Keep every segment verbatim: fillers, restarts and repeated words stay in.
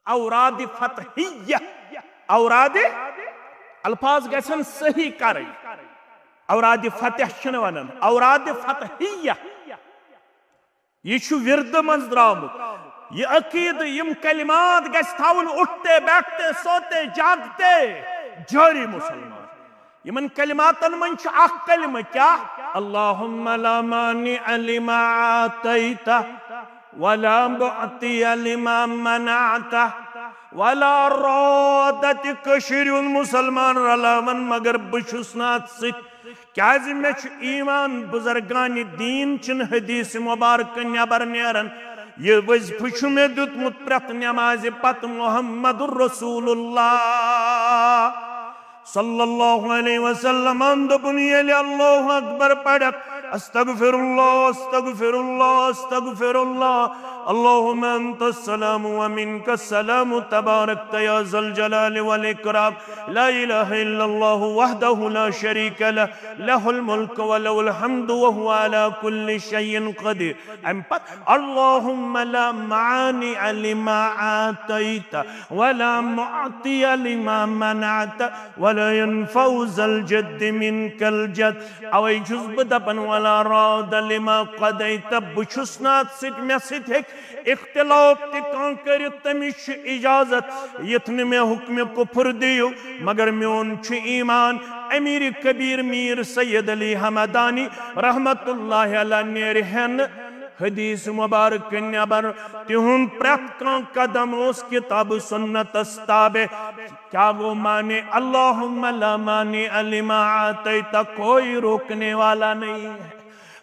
اوراد فتحیہ، اوراد، الفاظ گژھن صحیح کرٕنۍ۔ اوراد فتح چھِنہٕ ونان، اوراد فتحیہ۔ یہِ چھُ وِردٕ منٛز درٛامُت۔ یہِ عقیٖدٕ، یِم کلمات گژھِ تھاوُن اُٹھتے، بیٹھتے، سوتے، جاگتے جٲری مسلمان۔ یِمن کلماتن منٛز چھُ اکھ کلمہٕ، کیٛاہ؟ اللہم لا مانع لما اعطیت ولا معطی لما منعت ولا راد۔ تہِ کٔشیٖرِ ہُنٛد مسلمان رلاوان، مگر بہٕ چھُس نہٕ اتھ سۭتۍ۔ کیازِ مےٚ چھُ ایمان، بزرگان دین چھِنہٕ حدیث مبارکہٕ نٮ۪بر نیران۔ یہِ وظیفہٕ چھُ مےٚ دیُتمُت پرٛٮ۪تھ نٮ۪مازِ پتہٕ محمد رسول اللہ صلی اللہ علیہ وسلمن۔ دوٚپُن، ییٚلہِ اللہ اکبر پرکھ، استغفر اللہ، استغفر اللہ، استغفر اللہ، اللہم انت السلام ومنک السلام، تبارکت یا ذا الجلال والاکرام، لا الہ الا اللہ وحدہ لا شریک لہ، لہ الملک ولہ الحمد وہو علی کل شیء قدیر۔ امہِ پتہٕ، اللہم لا مانع لما اعطیت ولا معطی لما منعت ولا ینفع ذا الجد منک الجد۔ اوے چھُس بہٕ دپان، ولا راد لما قضیت، بہٕ چھُس نہٕ اتھ سۭتۍ، مےٚ سۭتۍ ہیٚکہِ اختلاف تہِ کانٛہہ کٔرِتھ، تٔمِس چھِ اجازت، یُتھ نہٕ مےٚ حکمِ کفر دِیِو، مگر میون چھُ ایمان۔ امیر کبیر میر سید علی ہمدانی رحمت اللہ علیہ نیرِ ہے نہٕ حدیث مبارک نٮ۪بر۔ تِہُنٛد پرٛٮ۪تھ کانٛہہ قدم اوس کتاب و سنتس تابع۔ کیا گو مانع؟ اللہم لا مانع لما اعطیت، کوئی روکنے والا نہیں ہے۔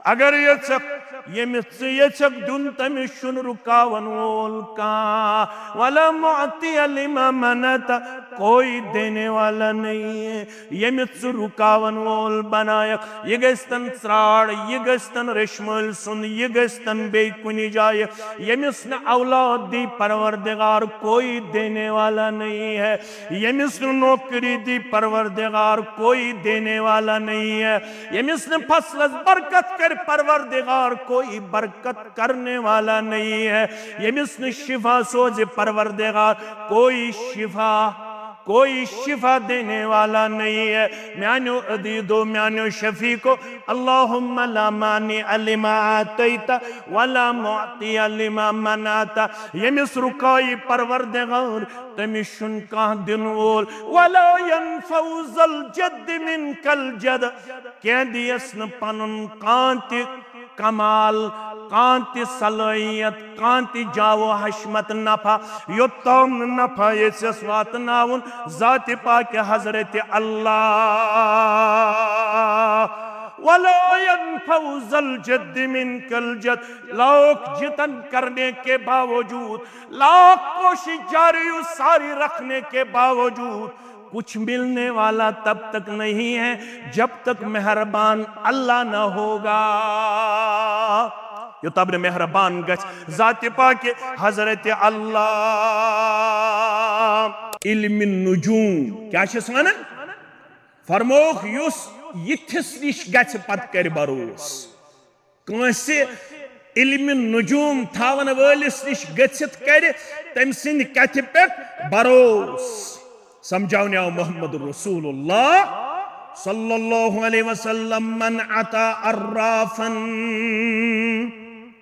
اگر یژھکھ، ییٚمِس ژٕ یژھکھ دیُن، تٔمِس چھُنہٕ رُکاون وول کانٛہہ۔ ولا معطی لما منعت، کوئی دینے والا نہیں ہے۔ ییٚمِس ژٕ رُکاون وول بنایکھ، یہِ گژھِ تن ژرٛاڑ، یہِ گژھِ تن ریشمٲلۍ سُنٛد، یہِ گژھِ تن بیٚیہِ کُنہِ جایہِ۔ ییٚمِس نہٕ اولاد دی پروردگار، کوئی دینے والا نہیں ہے۔ ییٚمِس نہٕ نوکری دی پروردگار، کوئی دینے والا نہیں ہے۔ ییٚمِس نہٕ فصلس برکت کرِ پروردگار، کوئی برکت کرنے والا نہیں ہے۔ ییٚمِس نہٕ شفا سوزِ پروردگار، کوئی شفا، کوئی شفا دینے والا نہیں ہے۔ میانیو عزیزو، میانیو شفیقو، اللہم لا مانع لما اعطیت ولا معطی لما منعت۔ ییٚمِس رُکایہِ پروردگار، تٔمِس چھُنہٕ کانٛہہ دِنہٕ وول۔ ولا ینفع ذا الجد منک الجد۔ کینٛہہ دِیَس نہٕ پنُن کانٛہہ تہِ کمال، کانٛہہ تہِ صلٲحیت، کانٛہہ تہِ جاہ و حشمت، نفع، یوٚتام نہٕ نفع یژھٮ۪س واتناوُن ذاتِ پاکِ حضرت اللہ۔ ولا ینفع ذا الجد منک الجد۔ لاکھ جتن کرنے کے باوجود، لاکھ کوشش جاری و ساری رکھنے کے باوجود، کچھ ملنے والا تب تک نہیں ہے جب تک مہربان اللہ نہ ہوگا۔ یوٚتام نہٕ مہربان گژھِ ذاتِ پاکِ حضرت اللہ۔ علمِ نجوم کیٛاہ چھِس ونان؟ فرمووُکھ، یُس یِتھِس نِش گژھِ، پتہٕ کرِ بروس۔ کٲنٛسہِ علمِ نجوم تھاون وٲلِس نِش گٔژھِتھ کرِ تٔمۍ سٕنٛدِ کتھِ پٮ۪ٹھ بروس۔ سمجھاونہِ آو محمد رسول اللہ صلی اللہ علیہ وسلم، من اتی عرافا۔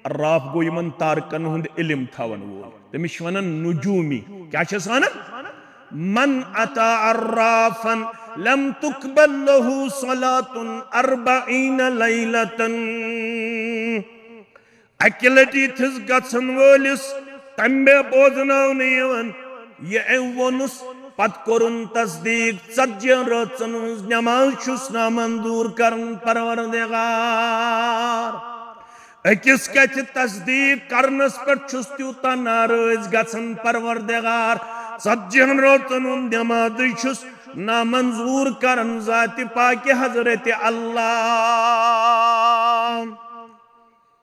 عراف گوٚو یِمن تارکن ہُنٛد علم تھاون وول، تٔمِس چھِ ونان نجومی۔ کیٛاہ چھِس ونان؟ من اتی عرافا لم تقبل له صلاة أربعين ليلة۔ اکہِ لٹہِ یِتھِس گژھن وٲلِس تمہِ بوزناونہٕ یِوان، یہِ أمۍ ووٚنُس، پتہٕ کوٚرُن تصدیق، ژتجی ہن رٲژن ہٕنٛز نماز چھُس نامنظور کران پروردگار۔ أکِس کتھِ تصدیق کرنس پٮ۪ٹھ چھُس تیوٗتاہ ناراض گژھان پروردگار، ژتجی ہن رٲژن ہُنٛد نمازٕے چھُس نامنظور کران ذاتِ پاکِ حضرت اللہ۔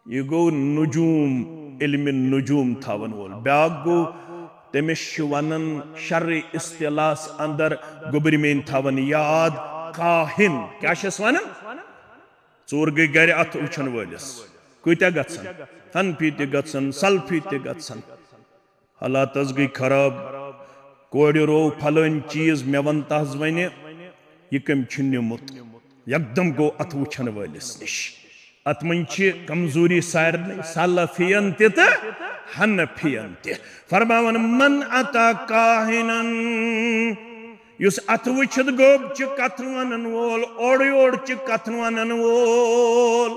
یہِ گوٚو نجوم، علمِ نجوم تھاون وول۔ بیاکھ گوٚو، تٔمِس چھِ ونان شرِ اصطلاحس اندر، گوٚبرۍ میٲنۍ تھاون یاد، کاہن۔ کیٛاہ چھِس ونان؟ ژوٗر گٔے گرِ اتھ وٕچھن وٲلِس۔ کۭتیاہ گژھن؟ حنفی تہِ گژھن، سلفی تہِ گژھن۔ حالاتس گٔے خراب۔ کورِ روو فلٲنۍ چیٖز، مےٚ وَن تَس وَنہِ، یہِ کٔمۍ چھُ نیوٗمُت؟ یکدم گوٚو اَتھ وٕچھن وٲلِس نِش۔ اَتھ منٛز چھِ کمزوری سارنٕے، سلفین تہِ تہٕ حنفین تہِ۔ فرماوان، "من اتا کاہنن"، یُس اَتھ وٕچھِتھ گوٚب چھِ کتھٕ ونن وول، اورٕ یورٕ چھِ کتھٕ ونن وول،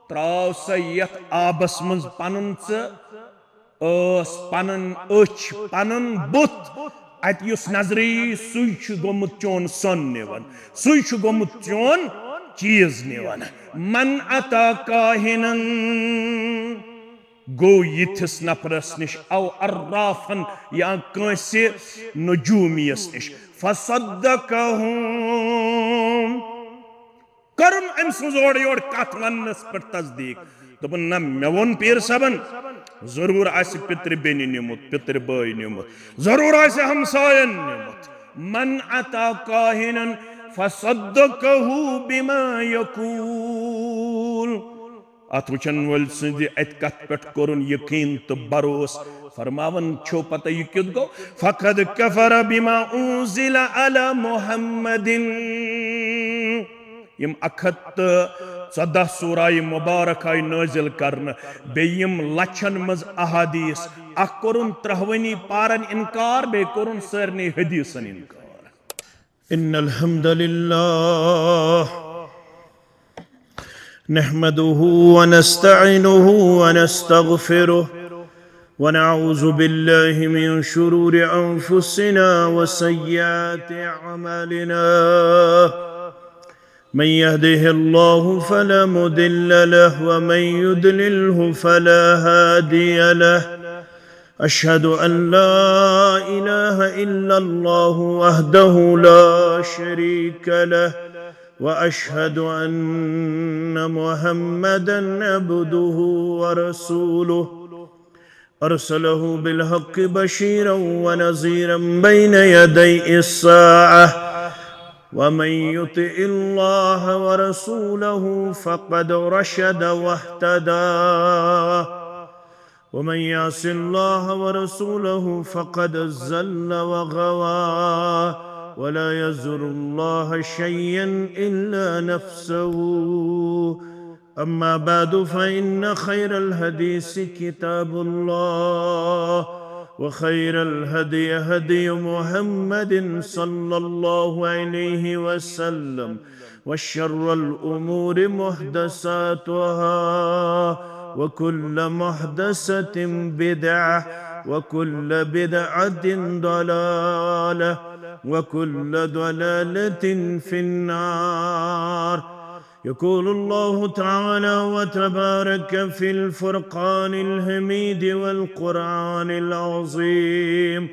ترٛاو سا یتھ آبس منٛز پنُن ژٕ ٲس، پنٕنۍ أچھ، پنُن بُتھ، اتہِ یُس نظرِ یی، سُے چھُ گوٚمُت چون سۄن نِوان، سُے چھُ گوٚمُت چون چیٖز نِوان۔ من اتا کاہنن، گوٚو یِتھِس نفرس نِش، او عرافن، یا کٲنٛسہِ نجوٗمیَس نِش، فصدقہم، کٔرٕن أمۍ سٕنٛز اورٕ یورٕ کتھ وننس پٮ۪ٹھ تصدیٖق۔ دوٚپُن، "نہ، مےٚ ووٚن پیٖر صٲبن، ضروٗر آسہِ پِترِ بیٚنہِ نیوٗمُت، پِترِ بٲے نیوٗمُت، ضروٗر آسہِ ہمساین نیوٗمُت۔" من اتا کاہنن فصدقہ بما یقول۔ اتھ وٕچھن وٲلۍ سٕنٛزِ اتہِ کتھ پٮ۪ٹھ کوٚرُن یقیٖن تہٕ بھروسہٕ۔ فرماوان چھو پتہ یہِ کیُتھ گوٚو؟ فقد کفر بما انزل علی محمد۔ یِم اکھ ہتھ تہٕ ژۄدہ سورہ مبارک آیہِ نٲزِل کرنہٕ، بیٚیہِ یِم لچھن منٛز احادیث، اکھ کوٚرُن ترٛہوٕنی پارن انکار، بیٚیہِ کوٚرُن سارنٕے حدیثن انکار۔ ان الحمد لله نحمده ونستعينه ونستغفره، ونعوذ بالله من شرور أنفسنا وسيئات أعمالنا. من يهده الله فلا مضل له، ومن يضلله فلا هادي له. أشهد أن لا إله إلا الله وحده لا شريك له، وأشهد أن محمدا عبده ورسوله. أرسله بالحق بشيرا ونذيرا بين يدي الساعة، ومن يطع الله ورسوله فقد رشد واهتدى، ومن يعص الله ورسوله فقد ضل وغوى، ولا يضر الله شيئا إلا نفسه. أما بعد، فإن خير الحديث كتاب الله، وخير الهدي هدي محمد صلى الله عليه وسلم، وشر الأمور محدثاتها، وكل محدثة بدعة، وكل بدعة ضلالة، وكل ضلالة في النار. يقول الله تعالى وتبارك في الفرقان الحميد والقرآن العظيم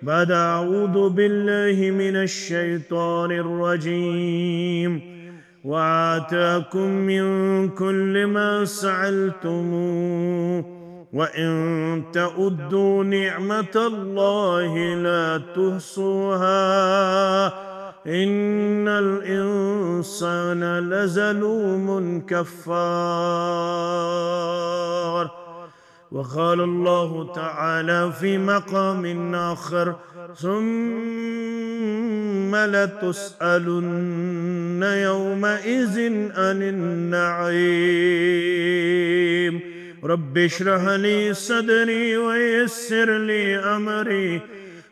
بعد أعوذ بالله من الشيطان الرجيم. وآتاكم من كل ما سألتموه وإن تعدوا نعمة الله لا تحصوها إن الإنسان لظلوم كفار. وقال الله تعالى في مقام آخر: ثم لتسألن يومئذ عن النعيم. رب اشرح لي صدري ويسر لي أمري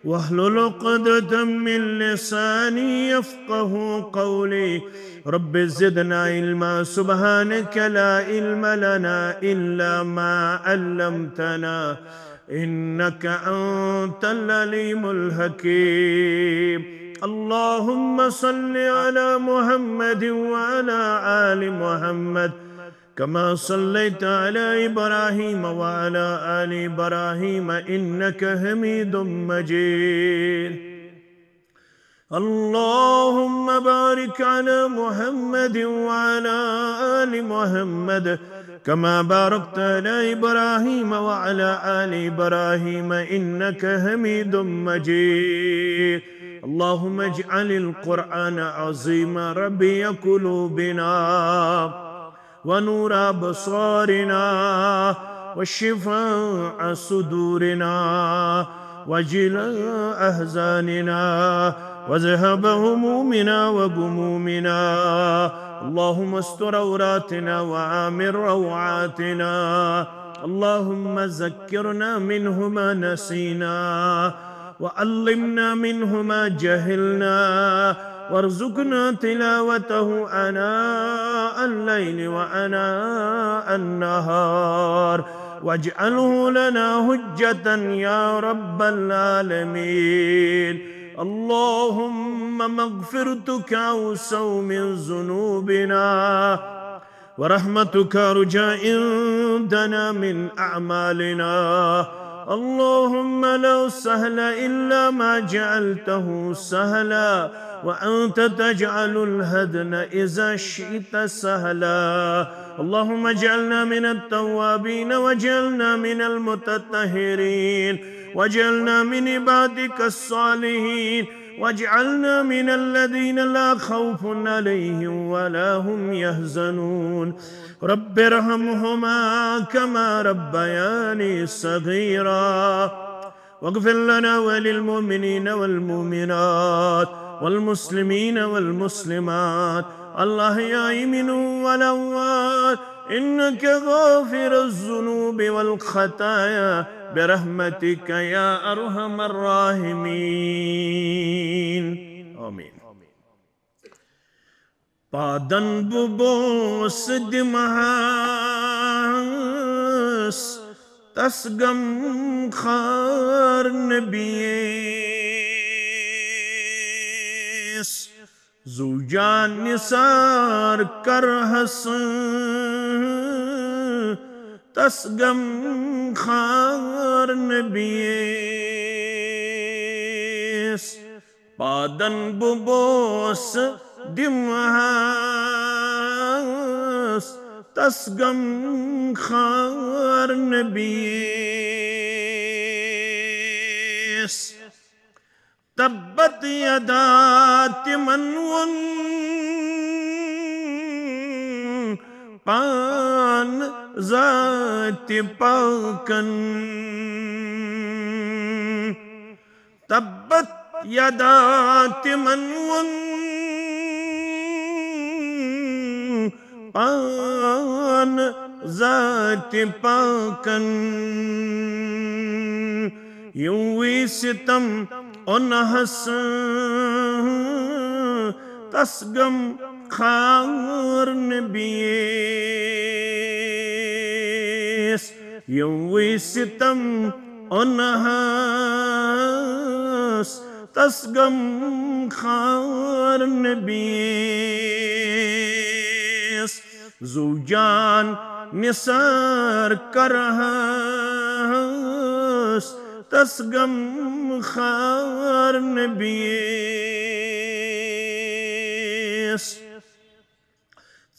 واحلل عقدة من لساني يفقه قولي. رب زدنا علما. سبحانك لا علم لنا إلا ما علمتنا إنك أنت العليم الحكيم. اللهم صل على محمد وعلى آل محمد كما صليت على إبراهيم وعلى آل إبراهيم إنك حميد مجيد. اللهم بارك على محمد وعلى آل محمد كما باركت على إبراهيم وعلى آل إبراهيم إنك حميد مجيد. اللهم اجعل القرآن العظيم ربيع قلوبنا ونور أبصارنا وشفاء صدورنا وجلاء أحزاننا وذهاب همومنا وغمومنا. اللهم استر عوراتنا وآمن روعاتنا. اللهم ذكرنا منه ما نسينا وعلمنا منه ما جهلنا وارزقنا تلاوته آناء الليل وآناء النهار واجعله لنا حجة يا رب العالمين. اللهم مغفرتك أوسع من ذنوبنا ورحمتك أرجى عندنا من أعمالنا. اللهم لا سهل إلا ما جعلته سهلا وأنت تجعل الحزن إذا شئت سهلا. اللهم اجعلنا من التوابين واجعلنا من المتطهرين واجعلنا من عبادك الصالحين واجعلنا من الذين لا خوف عليهم ولا هم يحزنون. رب ارحمهما كما ربياني صغيرا. واغفر لنا وللمؤمنين والمؤمنات والمسلمين والمسلمات الأحياء منهم والأموات إنك غافر الذنوب والخطايا برحمتك يا أرحم الراحمين. آمين. پادن بہٕ بوس دِمہس تس غم خار نبیس، زو جان نثار کرہس تس غم خار نبیس. پادن بہٕ بوس دِمہس تس غم خار نبیس۔ تبت یدا تِمن ووٚن پان ذاتِ پاکن۔ تبت یدا تِمن ووٚن پان ذاتِ پاکن۔ یِموٕے ستم اوٚنہس تس غم خار نبیس۔ یِموٕے ستم اوٚنہس تس غم خار نبیس۔ زو جان نثار کرہس تس غم خار نبیس۔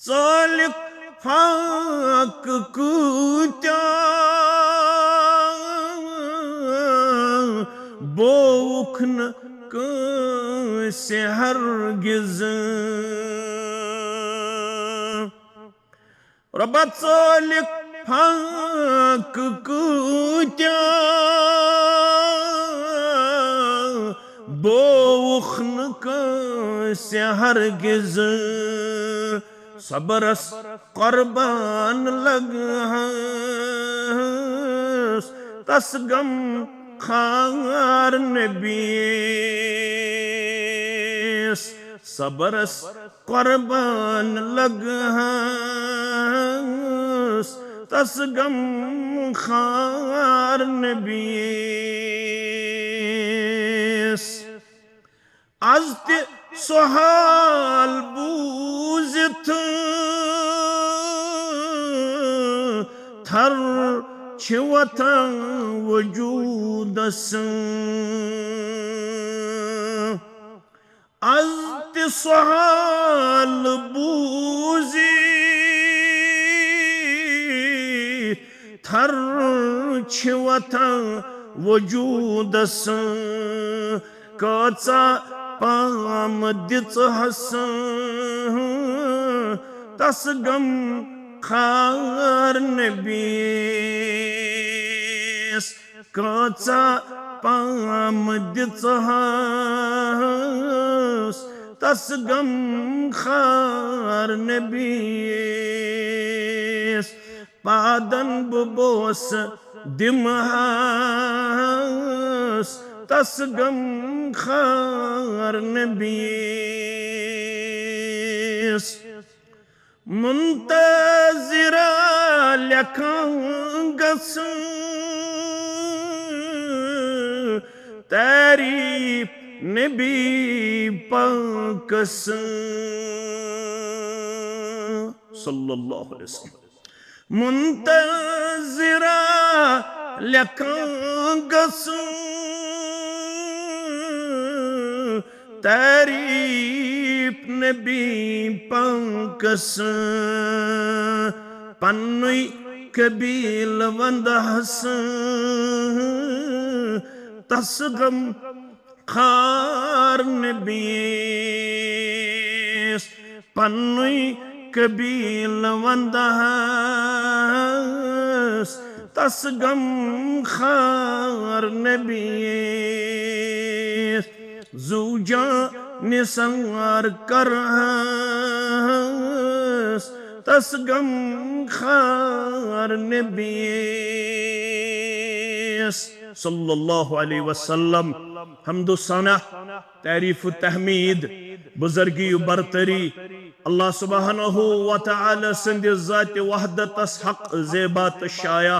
ژٲلِکھ فاقہٕ کۭتیاہ، بووُکھ نہٕ کٲنٛسہِ ہرگِز۔ رۄبا ژٲلِکھ فاقہٕ کۭتیاہ، بووُکھ نہٕ کٲنٛسہِ ہرگِز۔ صبرس قربان لگہس تس غم خار نبیس۔ صبرس قربان لگہس تس غم خار نبیس۔ از تہِ سُہ حال بوٗزِتھ تھر چھِ وۄتھان وجوٗدس۔ از تہِ سُہ حال بوٗزِتھ تھر چھِ وۄتھان وجوٗدس۔ کۭژاہ پام دِژہس تس غم خار نبیس، کٲژاہ پام دِژہَس تس غم خار نبیس۔ پادن بہٕ بوسہٕ دِمہَس تس غم خار نبیس۔ منتظرا لیکھان گژھٕ تعریف نبی پاکس۔ صلی اللہ علیہ وسلم۔ منتظرا لیکھان گژھٕ تعریف نبی پاکس۔ پننُے قبیل وندہَس تس غم خار نبیس۔ پننُے قبیل وندہَس تس غم خار نبیس۔ زو جان نثار کرہَس تس غم خار نبیس۔ صلی اللہ علیہ وسلم۔ حمد و ثنا، تعریف و تحمید، بزرگی و برتری، اللہ سبحانہ و تعالی سٕنٛدِ ذاتِ وحدتس حق زیبا تہٕ شایع۔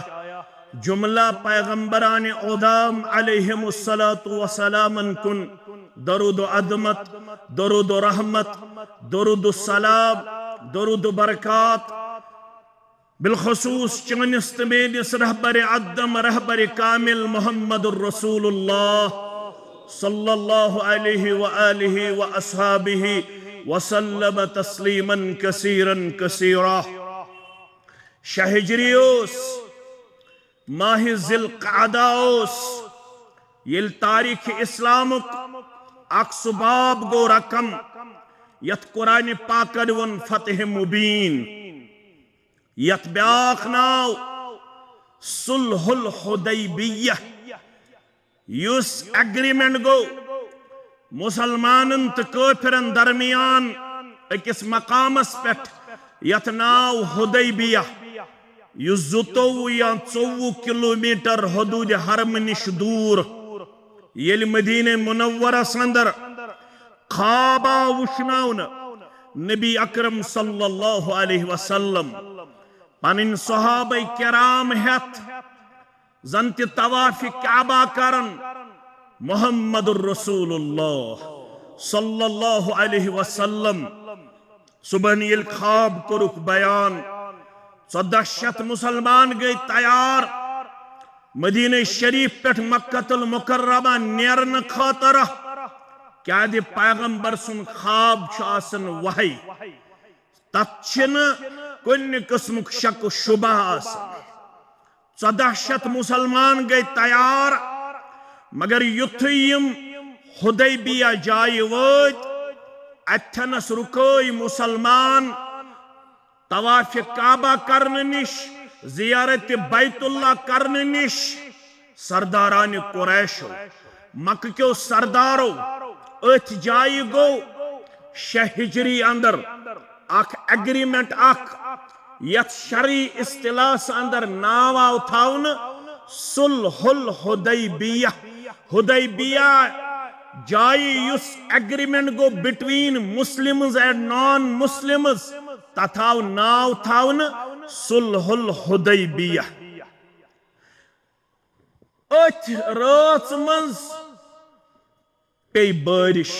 جملہ پیغمبران عظام علیہم الصلاۃ والسلامن کُن درود و عظمت، درود و رحمت، درود و سلام، درود و برکات۔ بالخصوص چٲنِس تہٕ میٲنِس رہبر اعظم، رہبر کامل محمد رسول اللہ صلی اللہ علیہ وآلہ واصحابہ وسلم تسلیما کثیرا کثیرا۔ شاہ ہجری اوس، ماہ ذی القعدہ اوس، ییٚلہِ تاریخ اسلامُک اکھ سُہ باب گوٚو رقم، یتھ قرآن پاکن ووٚن فتح مبین، یتھ بیاکھ ناو صلح الحدیبیہ، یُس ایگریمنٹ گوٚو مسلمانن تہٕ کٲفرن درمیان أکِس مقامس پٮ۪ٹھ، یتھ ناو حدیبیہ، یُس زٕتووُہ یا ژوٚوُہ کلومیٹر حدود حرم نِش دوٗر۔ ییٚلہِ مدینہ منورس اندر خواب آو وٕچھناونہٕ، نبی اکرم صلی اللہ علیہ وسلم پنٕنۍ صحابہ کرام ہٮ۪تھ زن تہِ طواف کعبہ کرن، محمد رسول اللہ صلی اللہ علیہ وسلم صبحن ییٚلہِ خواب کوٚرُکھ بیان، ژۄدہ شیٚتھ مسلمان گٔے تیار مدینہ شریف پٮ۪ٹھ مکہ المکرمہ نیرنہٕ خٲطرٕ۔ کیازِ پیغمبر سُنٛد خواب چھُ آسان وحی، تتھ چھِنہٕ کُنہِ قٕسمُک شک و شبہ آسان۔ ژۄدہ شیٚتھ مسلمان گٔے تیار، مگر یُتھُے یِم حدیبیہ جایہِ وٲتۍ، اتھنس رُکٲے مسلمان طواف کعبہ کرنہٕ نِش، زیارت بیت اللہ کرنہٕ نِش۔ سرداران قریشو، مکہ کیو سردارو، أتھۍ جایہِ گوٚو شےٚ ہجری اندر اکھ ایگریمنٹ اکھ، یتھ شرعی اصطلاحس اندر ناو آو تھاونہٕ صلح الحدیبیہ۔ حدیبیہ جایہِ یُس ایگریمنٹ گوٚو between Muslims and non Muslims، تتھ آو ناو تھاونہٕ صلح الحدیبیہ۔ أتھۍ رٲژ منٛز پیٚیہِ بٲرِش۔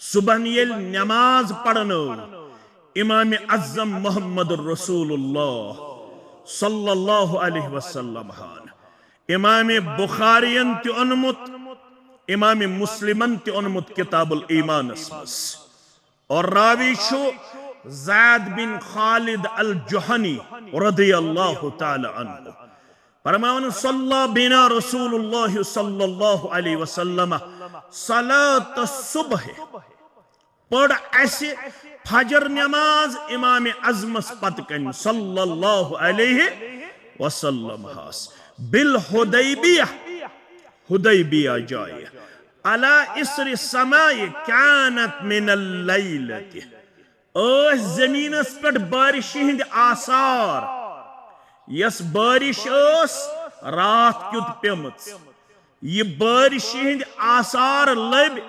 صبحن ییٚلہِ نماز پرنٲو امام اعظم محمد رسول اللہ صلی اللہ علیہ وسلم ہن، امام بخارین تہِ اونمُت، امام مسلمن تہِ اونمُت کتاب الایمانس منٛز۔ اور راوی چھُ زید بن خالد الجہنی رضی اللہ تعالی عنہ۔ فرماوان، صلی بنا رسول اللہ صلی اللہ علیہ وسلم صلاۃ الصبح۔ پٔر اسہِ فجر نماز امام اعظمس پتہٕ کنۍ صلی اللہ علیہ وسلم ہس بالحدیبیہ، حدیبیہ جایہِ، علی اثر سماء کانت من اللیلۃ، ٲسۍ زمینس پٮ۪ٹھ بارشہِ ہٕنٛدۍ آثار، یۄس بارش ٲس راتھ کیُتھ پیمٕژ۔ یہِ بارشہِ ہٕنٛدۍ آثار لٔبۍ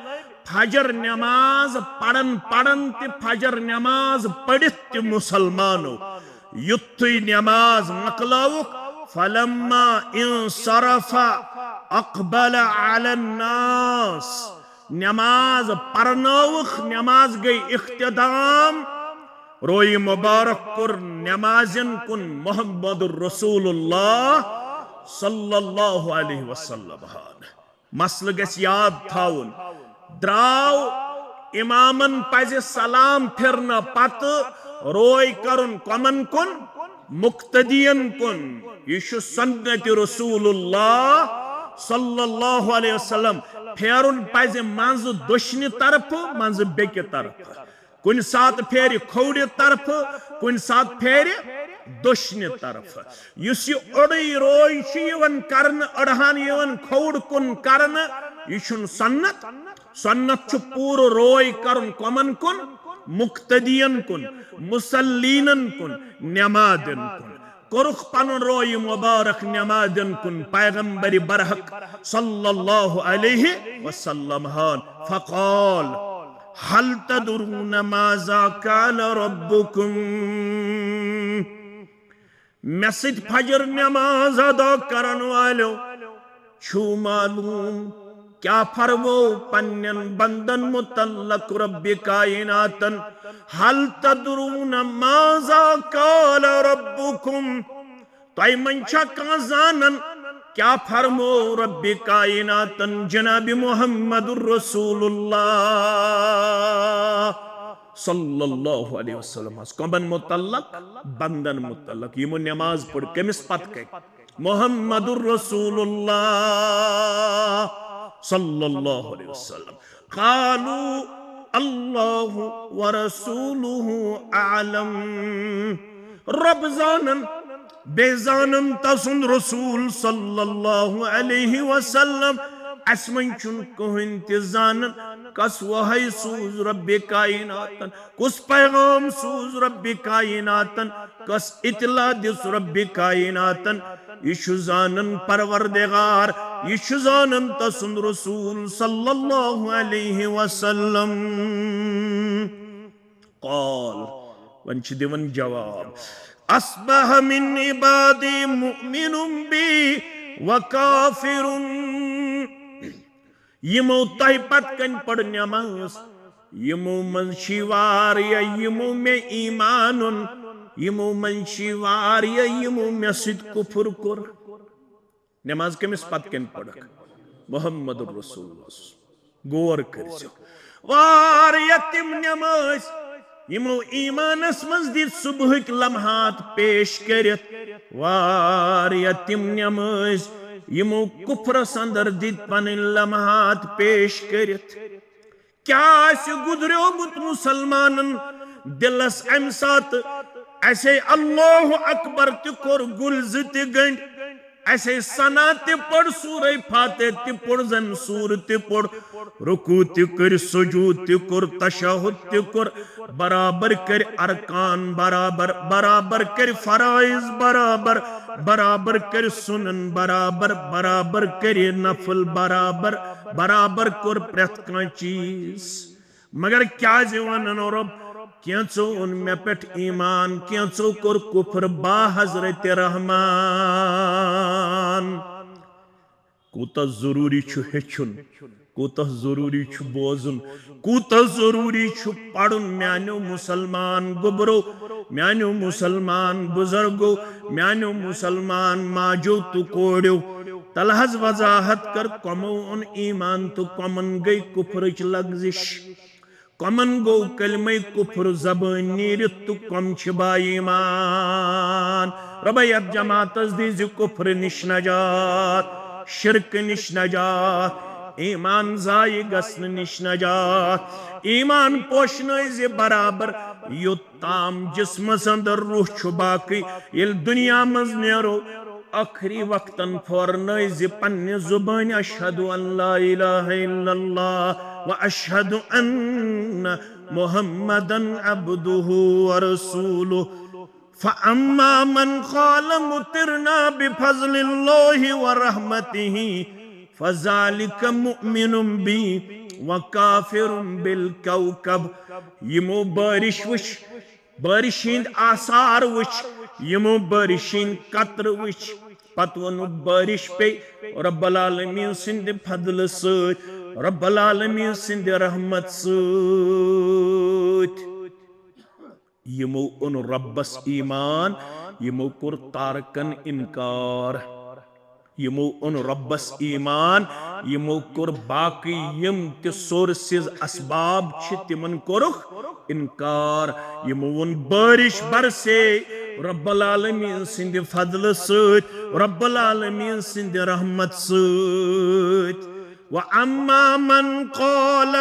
فجر نماز پرن پرن تہِ، فجر نماز پٔرِتھ تہِ مسلمانو۔ یُتھُے نماز مۄکلٲوٕکھ، فلما انصرف اقبل علی الناس، نماز پرنٲوٕکھ، نماز گٔے اختتام، روی مبارک کوٚر نمازن کُن محمد رسول اللہ صلی اللہ علیہ وسلم ہن۔ مسلہٕ گژھِ یاد تھاوُن، درٛاو امامن پزِ سلام پھرنہٕ پتہٕ روے کرُن کمن کُن؟ مقتدین کُن۔ یہِ چھُ سنت رسول اللہ صلی اللہ علیہ وسلم۔ پھیرُن پزِ منٛزٕ دٔچھنہِ طرفہٕ، منٛزٕ بیٚکہِ طرفہٕ۔ کُنہِ ساتہٕ پھیرِ کھوورِ طرفہٕ، کُنہِ ساتہٕ پھیرِ دٔچھنہِ طرفہٕ۔ یُس یہِ اوٚڑُے روے چھُ یِوان کرنہٕ، أڑہان یِوان کھووُر کُن کرنہٕ، یہِ چھُنہٕ سنت۔ سنت چھُ پوٗرٕ روے کرُن کمن کُن؟ مقتدین کُن، مصلینن کُن، نمازن کُن۔ کوٚرُکھ پنُن روی مبارک نمازن کُن پیغمبر برحق صلی اللہ علیہ وسلم ہن۔ فقال، هل تدرون ماذا قال ربكم؟ مےٚ سۭتۍ فجر نماز ادا کرن والو، چھُو معلوم کیا فرمو پننٮ۪ن بندن متعلق رب کائناتن؟ هل تدرون ماذا قال ربكم؟ تۄہہِ منٛز چھا کانٛہہ زانان کیا فرمو رب کائناتن جناب محمد رسول اللہ صلی اللہ علیہ وسلم ہس؟ کمن متعلق؟ بندن متعلق۔ یِمو نماز پٔر کٔمِس پتہٕ کَنہِ؟ محمد رسول اللہ صلی اللہ علیہ وسلم۔ قالوا اللہ ورسولہ اعلم۔ رب زانن، بیٚیہِ زانن تسُنٛد رسول صلی اللہ علیہ وسلم۔ اسہِ منٛز چھُنہٕ کٕہٕنۍ تہِ زانن کس وحی سوٗز رب کائناتن، کُس پیغام سوٗز رب کائناتن، کس اطلاع دِژ رب کائناتن۔ یہِ چھُ زانن پروردگار، یہِ چھُ زانن تسُنٛد رسول صلی اللہ علیہ وسلم۔ قال، وۄنۍ چھِ دِوان جواب، اصبح من عبادی مؤمن بی وکافر۔ یِمو تۄہہِ پتہٕ کنہِ پٔر نماز، یِمو منٛز چھِ واریاہ یِمو مےٚ ایمان اوٚن، یِمو منٛز چھِ واریاہ یِمو مےٚ سۭتۍ کفر کوٚر۔ نماز کٔمِس پتہٕ کنہِ پٔرٕکھ؟ محمد رسول اللہ۔ غور کٔرزیو، واریاہ تِم نماز یِمو ایمانس منٛز دِتۍ صبحٕکۍ لمحات پیش کٔرِتھ، واریاہ تِم نماز یِمو کفرس اندر دِتۍ پنٕنۍ لمحات پیش کٔرِتھ۔ کیا آسہِ گُزریومُت مسلمانن دلس امہِ ساتہٕ؟ اسے اللہ اکبر تہِ کوٚر، گُلۍ زٕ تہِ گٔنٛڈۍ، اسے ثنا تہِ پٔر، سورہ فاتح تہِ پوٚر، زن سور تہِ پوٚر، رکوع تہِ کٔر، سجود تہِ کوٚر، تشہد تہِ کوٚر، برابر کٔرۍ ارکان برابر، برابر کٔرۍ فرائض برابر، برابر کٔرۍ سنن برابر، برابر کٔرۍ نفل برابر، برابر کوٚر پرٛٮ۪تھ کانٛہہ چیٖز۔ مگر کیازِ ونن رب، کینژو اوٚن مےٚ پٮ۪ٹھ ایمان، کینژو کوٚر کفر با حضرت رحمان۔ کوٗتاہ ضروٗری چھُ ہیٚچھُن، کوٗتاہ ضروٗری چھُ بوزُن، کوٗتاہ ضروٗری چھُ پرُن میانیو مسلمان گوٚبرو، میانیو مسلمان بزرگو، میانیو مسلمان ماجو تہٕ کوڑیو۔ تلہٕ حظ وضاحت کر، کمو اوٚن ایمان تہٕ کمن گٔے کفرٕچ لغزش۔ کمن گوٚو کلمہ کفر زبٲنۍ نیٖرِتھ تہٕ کم چھِ با ایمان؟ رۄبے یتھ جماعتس دیٖزِ کفر نِش نجات، شرک نِش نجات، ایمان ضایع گژھنہٕ نِش نجات۔ ایمان پوشنٲوزِ برابر، یوٚت تام جسمس اندر روح چھُ باقی۔ ییٚلہِ دُنیا منٛز نیرو، ٲخری وقتن پھورنٲوزِ پننہِ زبٲنۍ، "اشہد ان لا الہ الا اللہ و اشہد ان محمدا عبدہ و رسولہ۔" فاما من قال مطرنا بفضل اللہ و رحمتہ فذلک مؤمن بی و کافر بالکوکب۔ یِمو بارش وٕچھ، بارش ہٕنٛدۍ آثار وٕچھ، یِمو بارش ہٕنٛدۍ قطرٕ وٕچھ، پتہٕ ووٚنُکھ، بارش پیٚیہِ رب العالمین سٕنٛدِ فضلہٕ سۭتۍ، رب العالمین سٕنٛدِ رحمت سۭتۍ۔ یِمو اوٚن رۄبس ایمان، یِمو کوٚر تارکن انکار۔ یِمو اوٚن رۄبس ایمان، یِمو کوٚر باقٕے یِم تہِ سورسز، اسباب چھِ، تِمن کوٚرُکھ انکار۔ یِمو ووٚن، بارش برسے رب العالمین سٕنٛدِ فضلہٕ سۭتۍ، رب العالمین سٕنٛدِ رحمت سۭتۍ۔ واما من قال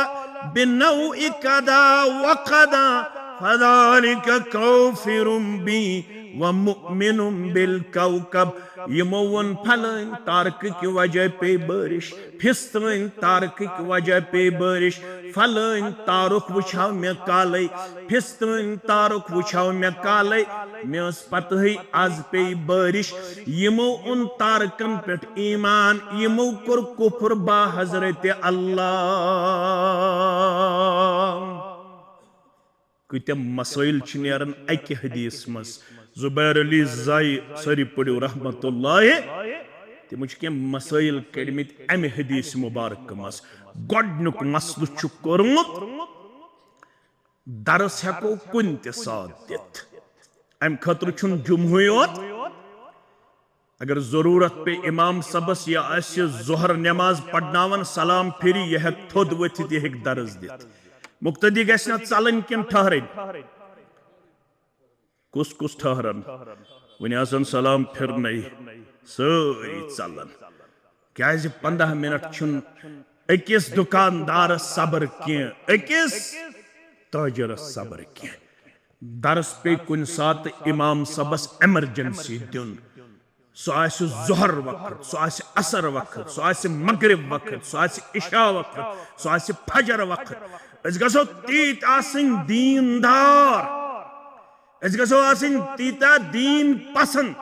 بنوع کذا وکذا فذلک کافر بی و مؤمن بالکوکب۔ یِمو ووٚن، فلٲنۍ تارکہٕ کہِ وجہ پیٚیہِ بارش، فِستٲنۍ تارکہٕ کہِ وجہ پیٚیہِ بارش، فلٲنۍ تارُک وٕچھاو مےٚ کالے، فِستٲنۍ تارُک وٕچھاو مےٚ کالے، مےٚ ٲس پتہٕے از پیٚیہِ بارش۔ یِمو اوٚن تارکن پٮ۪ٹھ ایمان، یِمو کوٚر کفر با حضرت اللہ۔ کۭتیاہ مسائل چھِ نیران اکہِ حدیث منٛز۔ زبیر علی زائی، سٲری پٔرِو رحمت اللہ، تِمو چھِ کینٛہہ مسائل کٔڑمٕتۍ امہِ حدیث مبارک منٛز۔ گۄڈٕنیُک مسلہٕ چھُ کوٚرمُت، درس ہٮ۪کو کُنہِ تہِ ساتہٕ دِتھ، امہِ خٲطرٕ چھُنہٕ جمعہٕے یوت۔ اگر ضروٗرت پیٚیہِ امام صٲبس یا آسہِ ظہر نٮ۪ماز پرناوان، سلام پھِرِ، یہِ ہٮ۪کہِ تھوٚد ؤتھِتھ، یہِ ہٮ۪کہِ درس دِتھ۔ مقتدی گژھِ نا ژلٕنۍ کِنہٕ ٹھہرٕنۍ؟ کُس کُس ٹھہرن؟ وُنہِ آسن سلام پھِرنَے، سٲری ژلن۔ کیازِ پندہ منٹ چھُنہٕ أکِس دُکاندارس صبر کینٛہہ، أکِس تاجرس صبر کینٛہہ۔ درس پیٚیہِ کُنہِ ساتہٕ امام صٲبس ایمرجنسی دیُن۔ سُہ آسہِ ظہر وقت، سُہ آسہِ عصر وقت، سُہ آسہِ مغرب وقت، سُہ آسہِ عشاء وقت، سُہ آسہِ فجر وقت۔ أسۍ گژھو تیٖتۍ آسٕنۍ دیٖندار، أسۍ گژھو آسٕنۍ تیٖتیٛاہ دیٖن پسنٛد،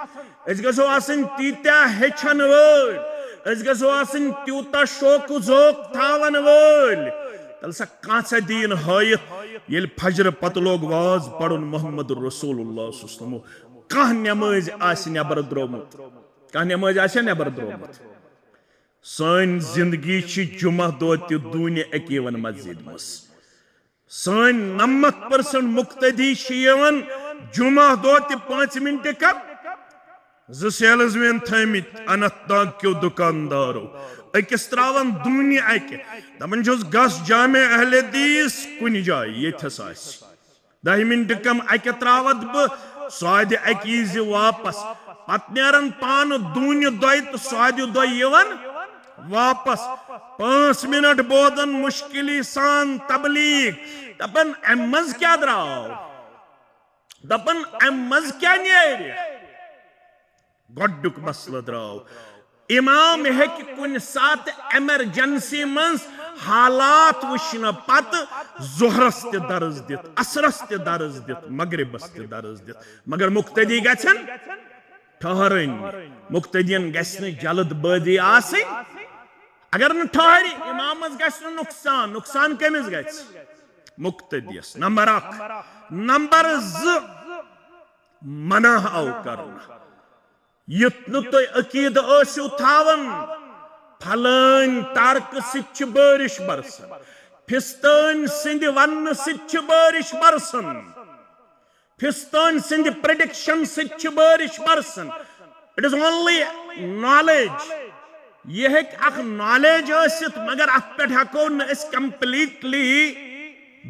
أسۍ گژھو آسٕنۍ تیٖتیٛاہ ہیٚچھن وٲلۍ، أسۍ گژھو آسٕنۍ تیوٗتاہ شوق ذوق تھاون وٲلۍ۔ تیٚلہِ سا کانٛہہ ژےٚ دیٖن ہٲیِتھ، ییٚلہِ فجرٕ پتہٕ لوگ واز پرُن محمد رسول اللہ صلی اللہ علیہ وسلم، کانٛہہ نٮ۪مٲزۍ آسہِ نٮ۪بر درٛومُت، کانٛہہ نٮ۪مٲزۍ آسہِ نٮ۪بر درٛومُت۔ سٲنۍ زندگی چھِ جمعہ دۄہ تہِ دوٗنہِ اکیون مسجد منٛز۔ سٲنۍ نَمَتھ پٔرسنٹ مقتدی چھِ یِوان جمعہ دۄہ تہِ پانٛژِ منٹہِ کم۔ زٕ سیلز مین تھٲمٕتۍ اننت ناگ کیو دُکاندارو، أکِس تراوان دوٗنہِ اکہِ، دپان چھُس، گژھ جامع اہل حدیث کُنہِ جایہِ، ییٚتھس آسہِ۔ دَہہِ منٹہِ کم اکہِ تراوتھ بہٕ، سُہ آدِ اکہِ یی زِ واپس۔ پتہٕ نیران پانہٕ دوٗنہِ دۄیہِ تہٕ سُہ آدِ دۄیہِ یِوان واپس۔ پانٛژھ منٹ بوزان مشکلی سان تبلیغ۔ دپان، امہِ منٛز کیٛاہ درٛاو؟ دپان، امہِ منٛز کیٛاہ نیرِ؟ گۄڈنیُک مسلہٕ درٛاو۔ امام ہیٚکہِ کُنہِ ساتہٕ ایمرجنسی منٛز حالات وٕچھنہٕ پتہٕ ظہرس تہِ درس دِتھ، عصرس تہِ درس دِتھ، مغربس تہِ درس دِتھ، مگر مقتدی گژھن ٹھہرٕنۍ۔ مقتدین گژھِ نہٕ جلد بٲزی آسٕنۍ۔ اگر نہٕ ٹھہرِ، امامس گژھِ نہٕ نقصان۔ نقصان کٔمِس گژھِ؟ مقتدیس۔ نمبر اکھ۔ نمبر زٕ، منع آو کرنہٕ۔ یُتھ نہٕ تُہۍ عقیدٕ ٲسِو تھاوان، پھلٲنۍ تارکہٕ سۭتۍ چھِ بٲرِش برسان، پھِستٲنۍ سٕنٛدِ وننہٕ سۭتۍ چھِ بٲرِش برسان، پھِستٲنۍ سٕنٛدِ پریڈکشن سۭتۍ چھِ بٲرِش برسان۔ It is only knowledge۔ یہِ ہیٚکہِ اکھ نالیج ٲسِتھ، مگر اتھ پٮ۪ٹھ ہٮ۪کو نہٕ أسۍ کمپلیٹلی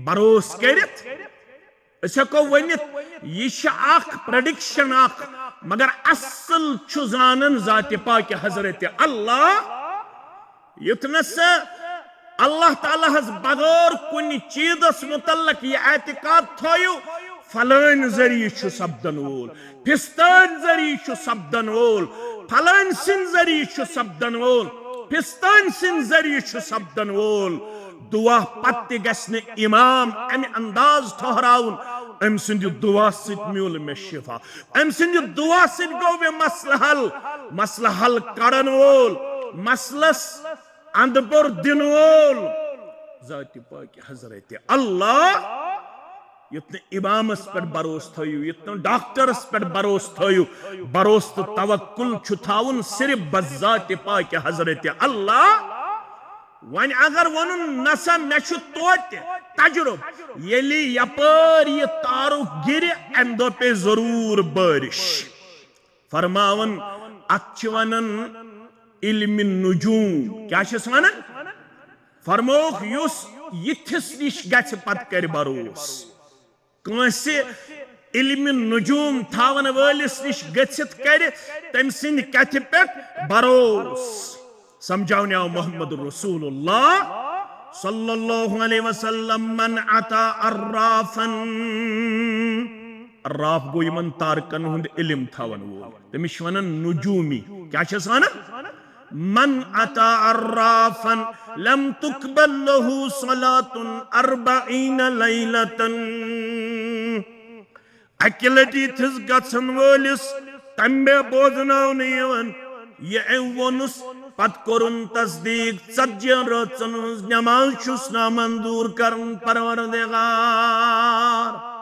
بروسہٕ کٔرِتھ۔ أسۍ ہٮ۪کو ؤنِتھ، یہِ چھِ اکھ پریڈکشن اکھ، مگر اصل چھُ زانان ذاتِ پاکِ حضرت اللہ۔ یُتھ نہٕ سُہ اللہ تعالیٰ ہس بغٲر کُنہِ چیٖزس مُتعلق یہِ اعتقاد تھٲیِو، فلٲنۍ ذٔریعہٕ چھُ سپدن وول، فستٲنۍ ذٔریعہٕ چھُ سپدن وول، فلٲنۍ سٕنٛدۍ ذٔریعہٕ چھُ سپدن وول، فستٲنۍ سٕنٛدۍ ذٔریعہٕ چھُ سپدن وول۔ دعا پتہٕ تہِ گژھِ نہٕ امام امہِ انداز ٹھہراوُن، أمۍ سٕنٛدِ دعا سۭتۍ میوٗل مےٚ شفا، أمۍ سٕنٛدِ دعا سۭتۍ گوٚو مےٚ مسلہٕ حل۔ مسلہٕ حل کڑن وول، مسلس اندٕ بوٚر دِنہٕ وول ذاتِ پاکِ حضرت اللہ۔ یُتھ نہٕ امامس پٮ۪ٹھ بھروسہٕ تھٲیِو، یُتھ نہٕ ڈاکٹرس پٮ۪ٹھ بھروسہٕ تھٲیِو، بھروسہٕ تہٕ توکل چھُ تھاوُن صرف بس ذاتِ پاکِ حضرت اللہ۔ وۄنۍ اگر ووٚنُن، نسا مےٚ چھُ توتہِ تجرُبہٕ، ییٚلہِ یپٲرۍ یہِ تارُک گِرِ، امہِ دۄہ پیٚیہِ ضروٗر بٲرِش۔ فرماوان، اتھ چھِ ونان علم نجوم۔ کیٛاہ چھِس ونان؟ فرمووُکھ، یُس یِتھِس نِش گژھِ، پتہٕ کرِ بھروس۔ کٲنٛسہِ علم نجوم تھاون وٲلِس نِش گٔژھِتھ کرِ تٔمۍ سٕنٛدِ کتھِ پٮ۪ٹھ بھروس۔ سمجھاونہِ آو محمد رسول اللہ صلی اللہ علیہ وسلم، من اتا عرافن۔ عراف گوٚو یِمن تارکن ہُنٛد علم تھاون وول، تٔمِس چھِ ونان نجومی۔ کیٛاہ چھِس ونان؟ من اتا عرافا لم تقبل له صلاة أربعين ليلة۔ اکہِ لٹہِ یِتھِس گژھن وٲلِس تمہِ بوزناونہٕ یِوان، یہِ أمۍ ووٚنُس، پتہٕ کوٚرُن تصدیق، ژتجی ہن رٲژن ہٕنٛز نماز چھُس نامنظور کران پروردگار۔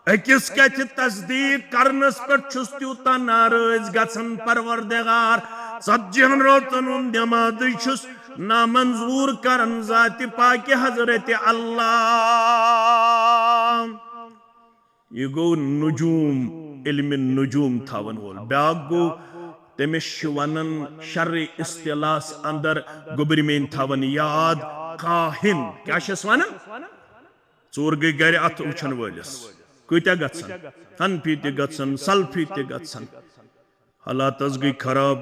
أکِس کتھِ تصدیق کرنس پٮ۪ٹھ چھُس تیوٗتاہ ناراض گژھان پروردگار، ژتجی ہن رٲژن ہُنٛد نمازٕے چھُس نامنظور کران ذاتِ پاکِ حضرت اللہ۔ یہِ گوٚو نجوم، علم نجوم تھاون وول۔ بیاکھ گوٚو، تٔمِس چھِ ونان شرِ اصطلاحس اندر، گوٚبرۍ میٲنۍ تھاون یاد، کاہن۔ کیٛاہ چھِس ونان؟ ژوٗر گٔے گرِ اتھٕ وٕچھن وٲلِس۔ کۭتیاہ گژھن؟ حنفی تہِ گژھن، سلفی تہِ گژھن۔ حالاتس گٔے خراب۔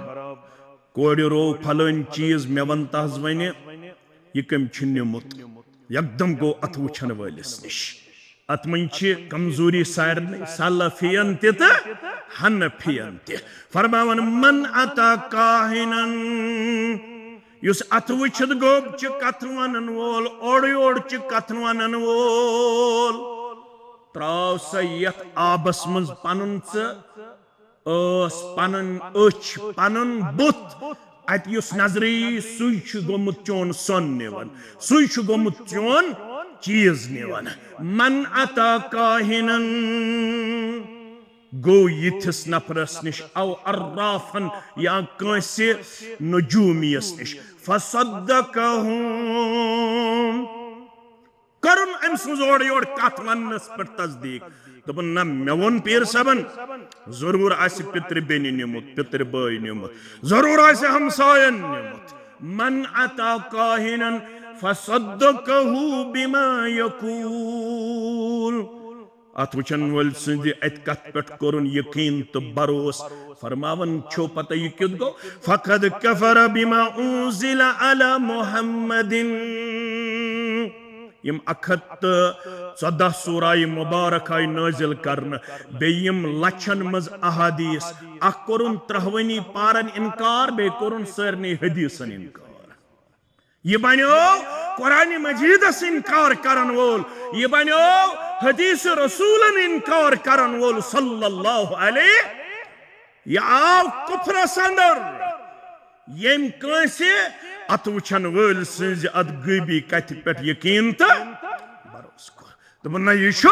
کورِ روو فلٲنۍ چیٖز، مےٚ ون تحظ وۄنۍ، یہِ کٔمۍ چھُ نیوٗمُت؟ یکدم گوٚو اتھٕ وٕچھن وٲلِس نِش۔ اتھ منٛز چھِ کمزوری سارنٕے، سلفین تہِ تہٕ حنفین تہِ۔ فرماوان، من اتا کاہنن، یُس اتھٕ وٕچھِتھ گوٚب چھِ کتھٕ ونن وول، اورٕ یورٕ چھِ کتھٕ ونن وول، تراو سا یتھ آبس منٛز پنُن ژٕ ٲس، پنٕنۍ أچھ، پنُن بُتھ، اتہِ یُس نظرِ یی، سُے چھُ گوٚمُت چون سۄن نِوان، سُے چھُ گوٚمُت چون چیٖز نِوان۔ من اتا کاہنن، گوٚو یِتھِس نفرس نِش، او عرافن، یا کٲنٛسہِ نجومیس نِش، فصدقہ، کٔرٕن أمۍ سٕنٛز اورٕ یورٕ کتھ وننس پٮ۪ٹھ تصدیق۔ دوٚپُن، نہ، مےٚ ووٚن پیٖر صٲبن، ضروٗر آسہِ پِترِ بیٚنہِ نیوٗمُت، پِترِ بٲے نیوٗمُت، ضروٗر آسہِ ہمساین نیوٗمُت۔ من اتا کاہنن فصدقہ بما یقول۔ اتھ وٕچھن وٲلۍ سٕنٛدِ اتہِ کتھ پٮ۪ٹھ کوٚرُن یقین تہٕ بھروس۔ فرماوان چھو پتہ یہِ کیُتھ گوٚو؟ فقد کفر بما انزل علی محمد۔ یِم اکھ ہتھ تہٕ ژۄدہ سورہ مبارک آیہِ نٲزِل کرنہٕ، بیٚیہِ یِم لچھن منٛز احادیث، اکھ کوٚرُن ترٛہوٕنی پارن انکار، بیٚیہِ کوٚرُن سارنٕے حدیثن انکار۔ یہِ بنیو قرآن مجیدس انکار کرن وول، یہِ بنیو حدیث رسولن انکار کرن وول صلی اللہ علیہ۔ یہِ آو کفرس اندر، ییٚمۍ کٲنٛسہِ اتھ وٕچھن وٲلۍ سٕنٛزِ اتھ غٲبی کتھِ پٮ۪ٹھ یقین تہٕ بھروسہٕ کوٚر۔ دوٚپُن، نہ، یہِ چھُ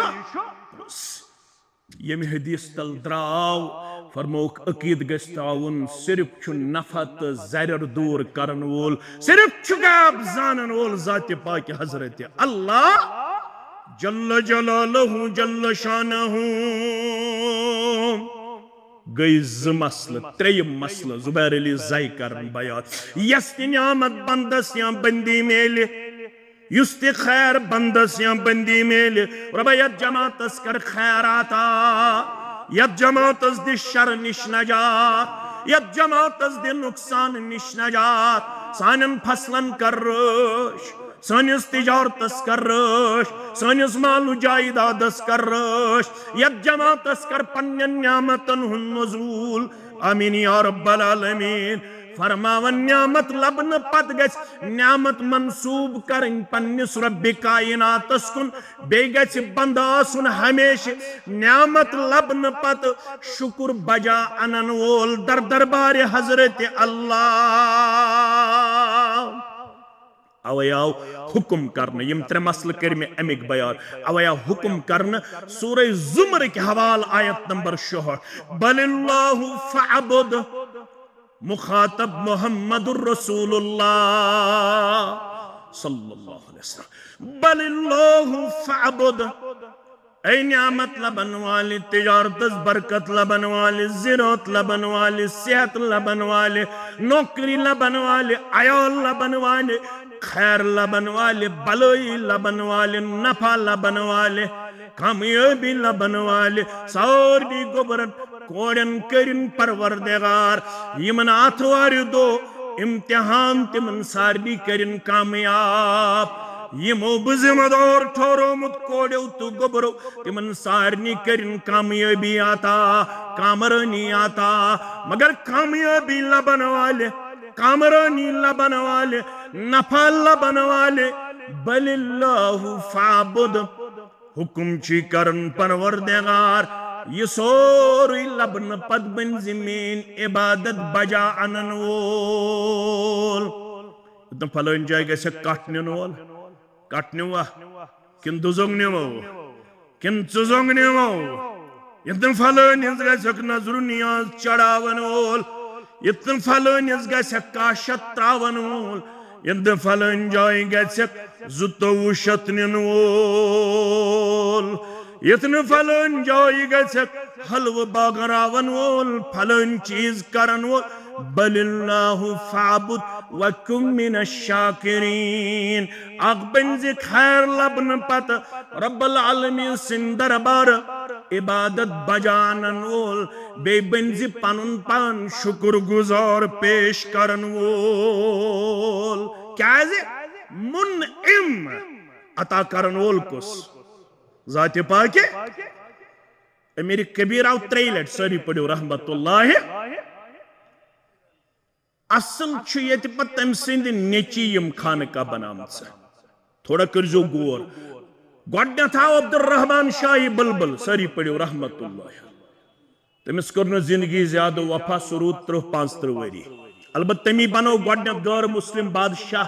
ییٚمہِ حدیث تل درٛاو، فرمووُکھ، عقیٖدٕ گژھِ تھاوُن، صرف چھُ نفع تہٕ ضرر دوٗر کرن وول، صرف چھُ غیب زانن وول ذاتِ پاکِ حضرت اللہ جل جلالہ جل شانہ۔ گٔے زٕ مسلہٕ، ترٛیٚیِم مسلہٕ، زبیر علی زے کرن بیان۔ یس تہِ نعمت بندس یا بندی میلہِ، یُس تہِ خیر بندس یا بندی میلہِ، رۄبا، یتھ جماعتس کر خیر عطا، یتھ جماعتس دِ شر نِش نجات، یتھ جماعتس دِ نقصان نِش نجات، سانٮ۪ن فصلن کر رٲچھ، سٲنِس تجارتس کر رٲچھ، سٲنِس مال و جائیدادس کر رٲچھ، یتھ جماعتس کر پننٮ۪ن نعمتن ہُنٛد نزول۔ آمین یا رب العالمین۔ فرماوان، نعمت لبنہٕ پتہٕ گژھِ نعمت منسوب کرٕنۍ پننِس رب کائناتس کُن، بیٚیہِ گژھِ بندٕ آسُن ہمیشہِ نعمت لبنہٕ پتہٕ شکر بجا انن وول در دربارِ حضرت اللہ۔ اوے آو حکم کرنہٕ، یِم ترٛےٚ مسلہٕ کٔرۍ مےٚ اَمِکۍ بیان۔ اوے آو حکم کرنہٕ سورہ زمرٕکۍ حوالہٕ آیت نمبر شُہٲٹھ، بل اللہ فاعبد، مخاطب محمد رسول اللہ صلی اللہ علیہ وسلم، بل اللہ فاعبد۔ اے نعمت لبن والہِ، تجارتس برکت لبن والہِ، زراعت لبن والہِ، صحت لبن والہِ، نوکری لبن والہِ، عیال لبن والہِ، خیر لبن والہِ، بلٲیی لبن والہِ، نفع لبن والہِ، کامیٲبی لبن والہِ، سارنٕے گوٚبرن کورٮ۪ن کٔرِن پروردگار، یِمن آتھوارِ دۄہ امتحان تِمن سارنٕے کٔرِن کامیاب۔ یِمو بہٕ ذمہٕ دار ٹھہرومُت کورٮ۪و تہٕ گوٚبرو، تِمن سارنٕے کٔرِن کامیٲبی عطا، کامرٲنی عطا۔ مگر کامیٲبی لبن والہِ، کامرٲنی لبن والہِ، نفع لبن والہِ، بل اللہ فاعبد۔ حکم چھی کرن پروردگار، یہِ سورُے لبنہٕ پتہٕ بٔنۍ زِ میٲنۍ عبادت بجا انن وول۔ ییٚتٮ۪ن فلٲنۍ جایہِ گژھِ کٹھ نِنہٕ وول، کٹھ نِوا؟ کِنہٕ دُزوٚگ نِمو؟ کِنہٕ ژُزوٚگ نِمو؟ ییٚتٮ۪ن فلٲنۍ ہٕنٛز گژھِ نظرُ نیاز چڑاون وول، ییٚتٮ۪ن فلٲنِس گژھِ کاشت تراون وول، ییٚتٮ۪ن فلٲنۍ جایہِ گژھِ زٕتووُہ شتھ نِنہٕ وول، ییٚتٮ۪ن فلٲنۍ جایہِ گژھِ حلوٕ بٲگراون وول، فلٲنۍ چیٖز کرن وول، بل اللہ فاعبد وکن من الشاکرین۔ اکھ بٔنۍ زِ خیر لبنہٕ پتہٕ رب العالمین سٕنٛدِ دربارٕ عبادت بجا انن وول، بیٚیہِ بٔنۍ زِ پنُن پان شکر گزار پیش کرن وول۔ کیازِ؟ منعم، عطا کرن وول کُس؟ ذاتِ پاکہِ۔ امیر کبیر آو ترٛیٚیہِ لٹہِ، سٲری پٔرِو رحمت اللہ۔ اصل چھُ ییٚتہِ پتہٕ تٔمۍ سٕنٛدِ نیٚچی یِم خانقاہ بنامژٕ۔ تھوڑا کٔرزیو غور۔ گۄڈٕنیتھ آو عبدالرحمان شاہی بلبل، سٲری پٔرِو رحمت اللہ۔ تٔمِس کوٚر نہٕ زندگی زیادٕ وفا، سُہ روٗد ترٕٛہ پانٛژترٕٛہ ؤری۔ البتہ تٔمی بنوو گۄڈٕنیتھ غٲر مسلم بادشاہ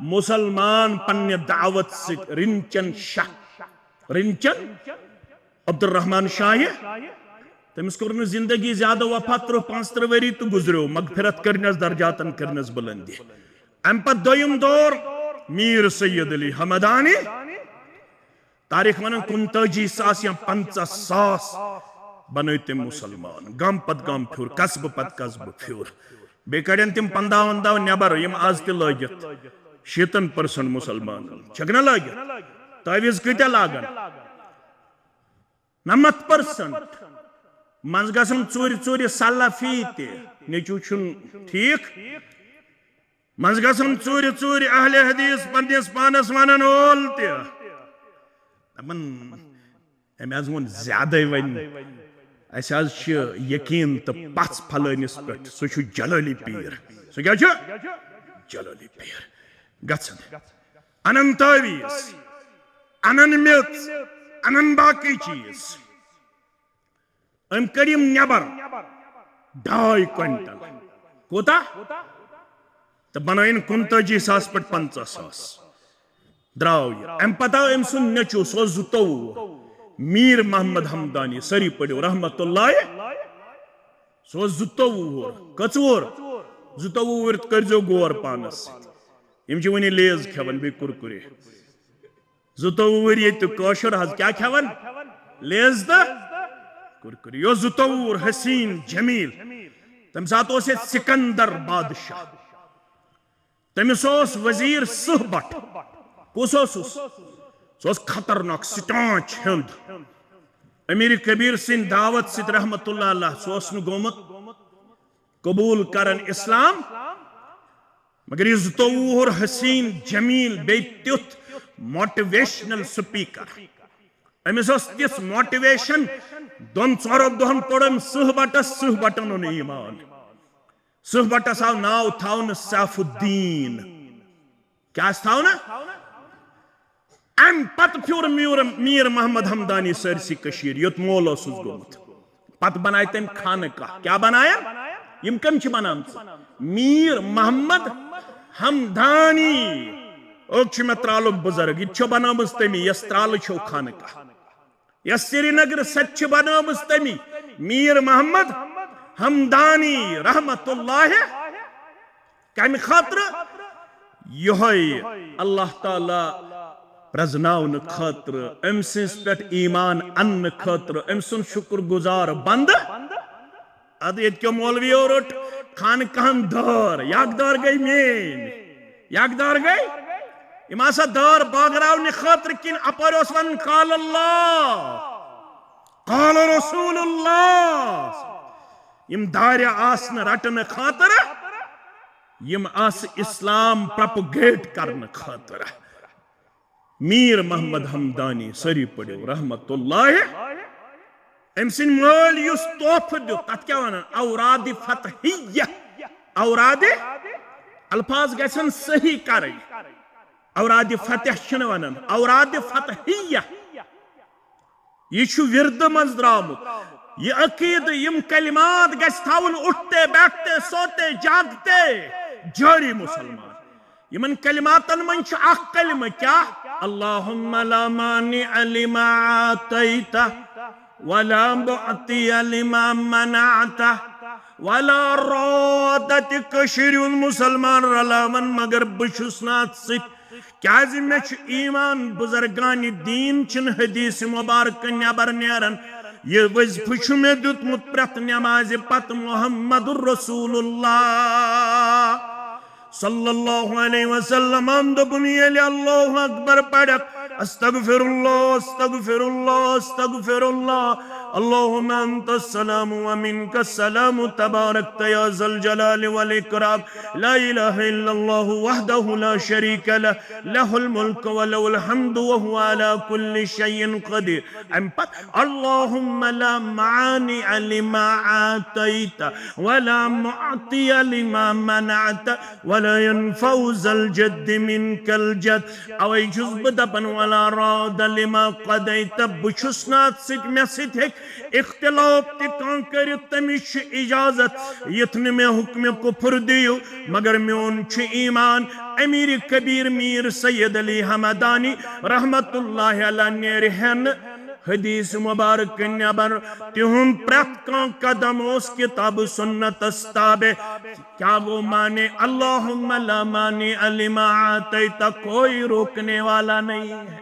مسلمان پننہِ دعوت سۭتۍ، رِنچن شاہ، رِنچن عبدالرحمان شاہہِ۔ تٔمِس کوٚر نہٕ زندگی زیادٕ وفا، ترٕٛہ پانٛژترٕٛہ ؤری تہٕ گُزریو، مغفرت کٔرنس، درجاتن کٔرنس بلندی۔ امہِ پتہٕ دوٚیِم دور، میر سید علی ہمدانی۔ تاریخ ونان کُنتٲجی ساس یا پنژاہ ساس بنٲوۍ تٔمۍ مسلمان۔ گام پتہٕ گام پھیوٗر، قصبہٕ پتہٕ قصبہٕ پھیوٗر۔ بیٚیہِ کڑن تِم پنداہ ونداہ نٮ۪بر، یِم از تہِ لٲگِتھ شیٖتن پٔرسنٹ مسلمان چھکھ نہ لٲگِتھ۔ تعویذ کۭتیاہ لاگن؟ نمتھ پٔرسنٹ۔ منٛزٕ گژھن ژوٗرِ ژوٗرِ سلفی تہِ۔ نیٚچوٗ چھُنہٕ ٹھیٖک۔ منٛزٕ گژھن ژوٗرِ ژوٗرِ اہل حدیث پننِس پانس ونن وول تہِ۔ دپان، أمۍ حظ ووٚن زیادَے وۄنۍ۔ اَسہِ حظ چھِ یقیٖن تہٕ پژھ فلٲنِس پٮ۪ٹھ، سُہ چھُ جلٲلی پیٖر۔ سُہ کیٛاہ چھُ؟ جلٲلی پیٖر۔ گژھن۔ انن تعویذ، انن میٚژ، انن باقٕے چیٖز۔ أمۍ کٔڑۍ یِم نٮ۪بر ڈاے کوینٹل۔ کوٗتاہ؟ تہٕ بنٲیِن کُنتٲجی ساس پٮ۪ٹھ پنژاہ ساس۔ درٛاو یہِ۔ اَمہِ پتہٕ آو أمۍ سُنٛد نیٚچوٗ، سُہ اوس زٕتووُہ وُہُر، میٖر محمد ہمدانی، سٲری پٔرِو رحمت اللہ۔ سُہ اوس زٕتووُہ وُہُر۔ کٔژ وُہُر؟ زٕتووُہ وُہُر۔ کٔرۍزیو غور پانس سۭتۍ۔ یِم چھِ وٕنہِ لیز کھٮ۪وان بیٚیہِ کُرکُرے۔ زٕتووُہ ؤری ییٚتہِ کٲشُر حظ کیٛاہ کھٮ۪وان؟ لیز تہٕ کُرکُرے۔ یہِ اوس زٕتووُہ وُہُر، حسیٖن، جمیٖل۔ تَمہِ ساتہٕ اوس ییٚتہِ سکندر بادشاہ۔ تٔمِس اوس وزیٖر سٕہہ بٹ۔ کُس اوسُس؟ سُہ اوس خطرناک، سٹانچ ہیوٚنٛد۔ امیر کبیر سٕنٛدِ دعوت سۭتۍ رحمت اللہ علیہ، سُہ اوس نہٕ گوٚمُت قبوٗل کرن اسلام۔ مگر یہِ زٕتووُہ وُہُر حسین جمیل بیٚیہِ تیُتھ موٹیویشنل سپیکر، أمِس ٲس تِژھ موٹیویشن۔ دۄن ژورن دۄہن پوٚر أمۍ سٕہہ بٹس، سٕہہ بٹن اوٚن ایمان۔ سٕہہ بٹس آو ناو تھاونہٕ سیف الدین۔ کیٛاہ آس تھاونہٕ؟ امہِ پتہٕ پھیوٗر میٖر، میٖر محمد ہمدانی سٲرسٕے کٔشیٖر، یوٚت مول اوسُس گوٚمُت۔ پتہٕ بنایہِ تٔمۍ خانقاہ۔ کیٛاہ بنایَن؟ یِم کٔمۍ چھِ بنامژٕ؟ میٖر محمد ہمدانی۔ اوٚک چھُ مےٚ ترٛالُک بُزرگ، یہِ تہِ چھو بنٲومٕژ تٔمی، یۄس ترٛالہٕ چھو خانقاہ۔ یۄس سرینگرٕ سۭتۍ چھِ بنٲومٕژ تٔمی، میٖر محمد ہمدانی رحمت اللہ۔ کمہِ خٲطرٕ؟ یہوے اللہ تعالیٰ پرزناونہٕ خٲطرٕ، أمۍ سٕنٛز پٮ۪ٹھ ایمان اننہٕ خٲطرٕ، أمۍ سُنٛد شُکر گُزار بندٕ۔ ادٕ ییٚتہِ کیو مولویو رٔٹ خانقاہن دٲر، یہِ اکھ دٲر گٔے میٲنۍ، یہِ اکھ دٲر گٔے۔ یِم آسا دٲر بٲگراونہٕ خٲطرٕ کِنہٕ اپٲرۍ اوس ونان قال اللہ، قال رسول اللہ؟ یِم دارِ آسہٕ نہٕ رٹنہٕ خٲطرٕ، یِم آسہٕ اسلام پروپگیٹ کرنہٕ خٲطرٕ۔ میٖر محمد ہمدانی، سٲری پٔرِو رحمت اللہ۔ أمۍ سٕنٛدۍ مٲلۍ یُس تحفہٕ دیُت، تَتھ کیٛاہ وَنان؟ اوراد فتحیہ۔ اوراد، الفاظ گژھن صحیح کَرٕنۍ۔ اوراد فتح چھِنہٕ وَنان، اوراد فتحیہ۔ یہِ چھُ وِردٕ منٛز درٛامُت۔ یہِ عقیٖدٕ، یِم کلمات گژھِ تھاوُن اٹھتے بیٹھتے سوتے جاگتے جٲری مسلمان۔ یِمن کلماتن منٛز چھُ اکھ کلمہٕ، کیٛاہ؟ اللہم لا مانع لما اعطیت ولا معطی لما منعت ولا راد۔ تہِ کٔشیٖرِ ہُنٛد مسلمان رلاوان، مگر بہٕ چھُس نہٕ اتھ سۭتۍ۔ کیازِ مےٚ چھُ ایمان، بزرگان دین چھِنہٕ حدیث مبارک نٮ۪بر نیران۔ یہِ وظیفہٕ چھُ مےٚ دیُتمُت پرٛٮ۪تھ نٮ۪مازِ پتہٕ محمد رسول اللہ صلی اللہ علیہ وسلم۔ دوٚپُن، ییٚلہِ اللہ اکبر پرکھ، استغفر اللہ، استغفر اللہ، استغفر اللہ۔ اللہم انت السلام و منک السلام، تبارکت یا ذا الجلال والاکرام۔ لا الہ الا اللہ وحدہ لا شریک لہ، لہ الملک و لہ الحمد و هو علی کل شیء قدیر۔ امہِ پتہٕ، اللہم لا مانع لما اعطیت ولا معطی لما منعت ولا ينفع ذا الجد منك الجد۔ اوے چھُس بہٕ دپان، ولا راد لما قضیت، بہٕ چھُس نہٕ اتھ سۭتۍ، مےٚ سۭتۍ ہیٚکہِ اختلاف تہِ کانٛہہ کٔرِتھ، تٔمِس چھِ اجازت، یُتھ نہٕ مےٚ حکمِ کفر دِیِو۔ مگر میون چھُ ایمان، امیر کبیر میر سید علی ہمدانی رحمت اللہ علیہ نیرِ ہا نہٕ حدیث مبارک نٮ۪بر۔ تِہُنٛد پرٛٮ۪تھ کانٛہہ قدم اوس کتاب و سنتس تابع۔ کیا گو مانع؟ اللہم لا مانع لما اعطیت، کوئی روکنے والا نہیں ہے۔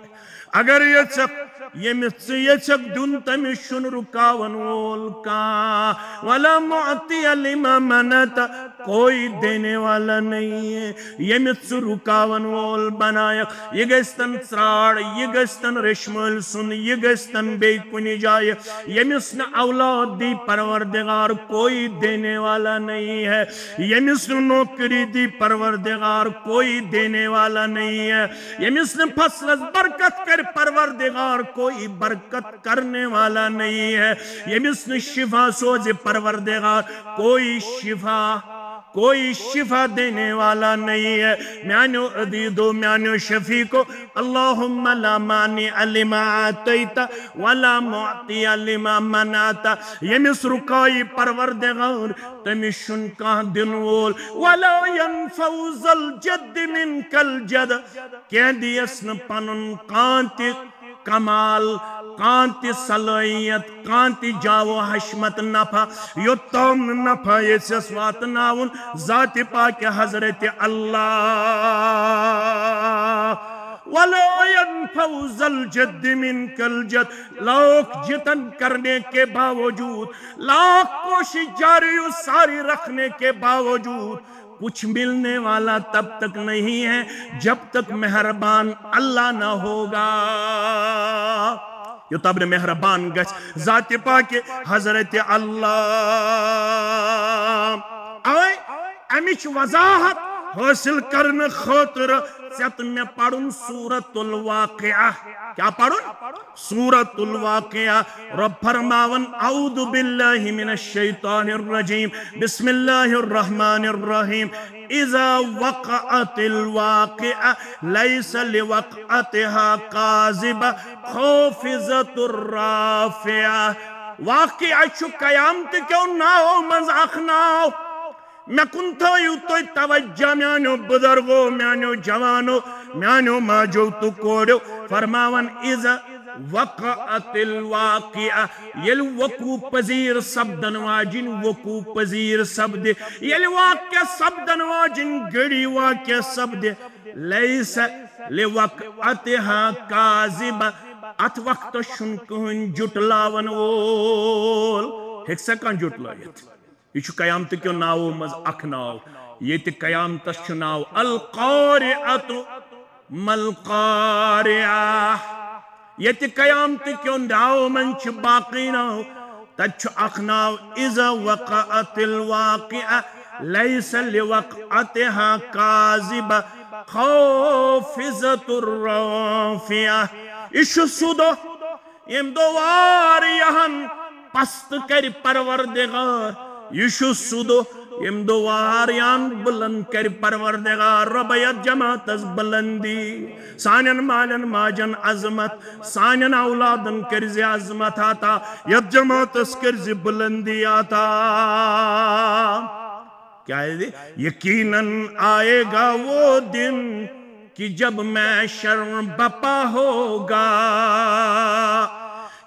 اگر یژھکھ، ییٚمِس ژٕ یژھکھ دیُن، تٔمِس چھُنہٕ رُکاون وول کانٛہہ۔ ولا معطی لما منعت، کوئی دینے والا نہیں ہے۔ ییٚمِس ژٕ رُکاون وول بنایکھ، یہِ گژھِ تن ژرٛاڑ، یہِ گژھِ تن ریشمٲلۍ سُنٛد، یہِ گژھِ تن بیٚیہِ کُنہِ جایہِ۔ ییٚمِس نہٕ اولاد دی پروردگار، کوئی دینے والا نہیں ہے۔ ییٚمِس نہٕ نوکری دی پروردگار، کوئی دینے والا نہیں ہے۔ ییٚمِس نہٕ فصلس برکت کرِ پروردگار، کوئی برکت کرنے والا نہیں ہے۔ ییٚمِس نہٕ شفا سوزِ پروردگار، کوئی شفا کوئی شفا دینے والا نہیں ہے۔ میانیو عزیزو، میانیو شفیقو، اللہم لا مانع لما اعطیت ولا معطی لما منعت۔ ییٚمِس رُکایہِ پروردگار، تٔمِس چھُنہٕ کانٛہہ دِنہٕ وول۔ ولا ينفع ذا الجد منك الجد۔ کینٛہہ دِیَس نہٕ پنُن کانٛہہ تہِ کمال، کانٛہہ تہِ صلٲحیت، کانٛہہ تہِ جاو و حشمت، نفع، یوٚتام نہٕ نفع یژھٮ۪س واتناوُن ذاتِ پاکِ حضرت اللہ۔ ولا ينفع ذا الجد منك الجد۔ لاکھ جتن کرنے کے باوجود، لاکھ کوشش جاری و ساری رکھنے کے باوجود، کچھ ملنے والا تب تک نہیں ہے جب تک مہربان اللہ نہ ہوگا۔ یوٚتام نہٕ مہربان گژھِ ذاتِ پاکِ حضرت اللہ۔ اوے امِچ وضاحت حٲصِل کرنہٕ خٲطرٕ ژےٚ تہٕ مےٚ پرُن سورۃ الواقعہ۔ کیٛاہ پرُن؟ سورۃ الواقعہ۔ رۄب فرماوان، اعوذ باللہ من الشیطان الرجیم، بسم اللہ الرحمن الرحیم۔ اذا وقعت الواقعہ، لیس لوقعتها کاذبہ، خافضۃ رافعہ۔ واقعہ چھُ قیامتہٕ کیو ناوو منٛز اکھ ناو۔ مےٚ کُن تھٲیِو تُہۍ توجہ، میانیو بُزرگو، میانیو جوانو، میانیو ماجو تہٕ کوریو۔ فرماوان، اذا وقعت الواقعہ، ییٚلہِ وقوع پذیر سپدن واجِنۍ وقوع پذیر سپدِ، ییٚلہِ واقعہ سپدن واجِنۍ گھڑی واقعہ سپدِ، لیس لوقعتها کاذبہ، اتھ وقتس چھُنہٕ کٕہٕنۍ جُٹلاون وول۔ ہیٚکہِ سا کانٛہہ جُٹلٲیِتھ؟ یہِ چھُ قیامتہٕ کیو ناوو منٛز اکھ ناو۔ ییٚتہِ قیامتس چھُ ناو القارعۃ ملقارعہ۔ ییٚتہِ قیامتہٕ کیو ناوو منٛز چھِ باقٕے ناو، تتہِ چھُ اکھ ناو، اذا وقعت الواقعہ، لیس لوقعتها کاذبہ، خافضۃ رافعہ۔ یہِ چھُ سُہ دۄہ، ییٚمہِ دۄہ واریاہن پست کرِ پروردگار۔ یہِ چھُ سُہ دۄہ، ییٚمہِ دۄہ واریاہن بلند کرِ پروردگار۔ رۄبہ، یتھ جماعتس بلندی، سانٮ۪ن مالٮ۪ن ماجن عظمت، سانٮ۪ن اولادن کٔرزِ عظمت عطا، یتھ جماعتس کٔرزِ بلندی عطا۔ کیازِ؟ یقیناً آئے گا وہ دن کہ جب محشر بپا ہوگا۔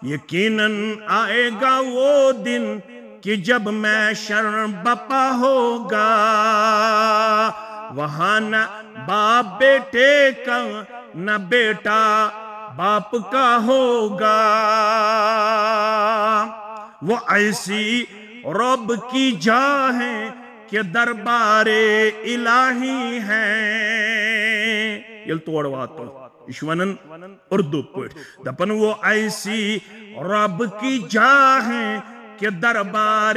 یقیناً آئے گا وہ دن کہ جب محشر بپا ہوگا، وہاں نہ باپ بیٹے کا، نہ بیٹا باپ کا ہوگا۔ وہ ایسی رب کی جا ہے کہ دربار الہی ہے۔ ییٚلہِ تور واتو، یہِ چھُ ونان اردو پٲٹھۍ، دپان، وہ ایسی رب کی جا ہے کہ دربار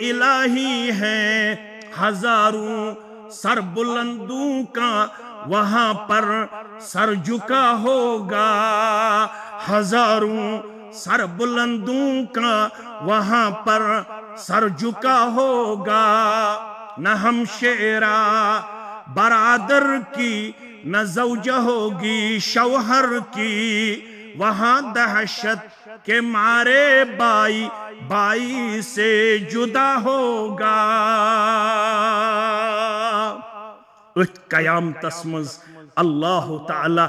الہی ہے، ہزاروں سر بلندوں کا وہاں پر سر جھکا ہوگا، ہزاروں سر بلندوں کا وہاں پر سر جھکا ہوگا۔ نہ ہمشیرہ برادر کی، نہ زوجہ ہوگی شوہر کی، وہاں دہشت کے مارے بھائی بھائی سے جدا ہوگا۔ أتھۍ قیامتس منٛز اللہ تعالیٰ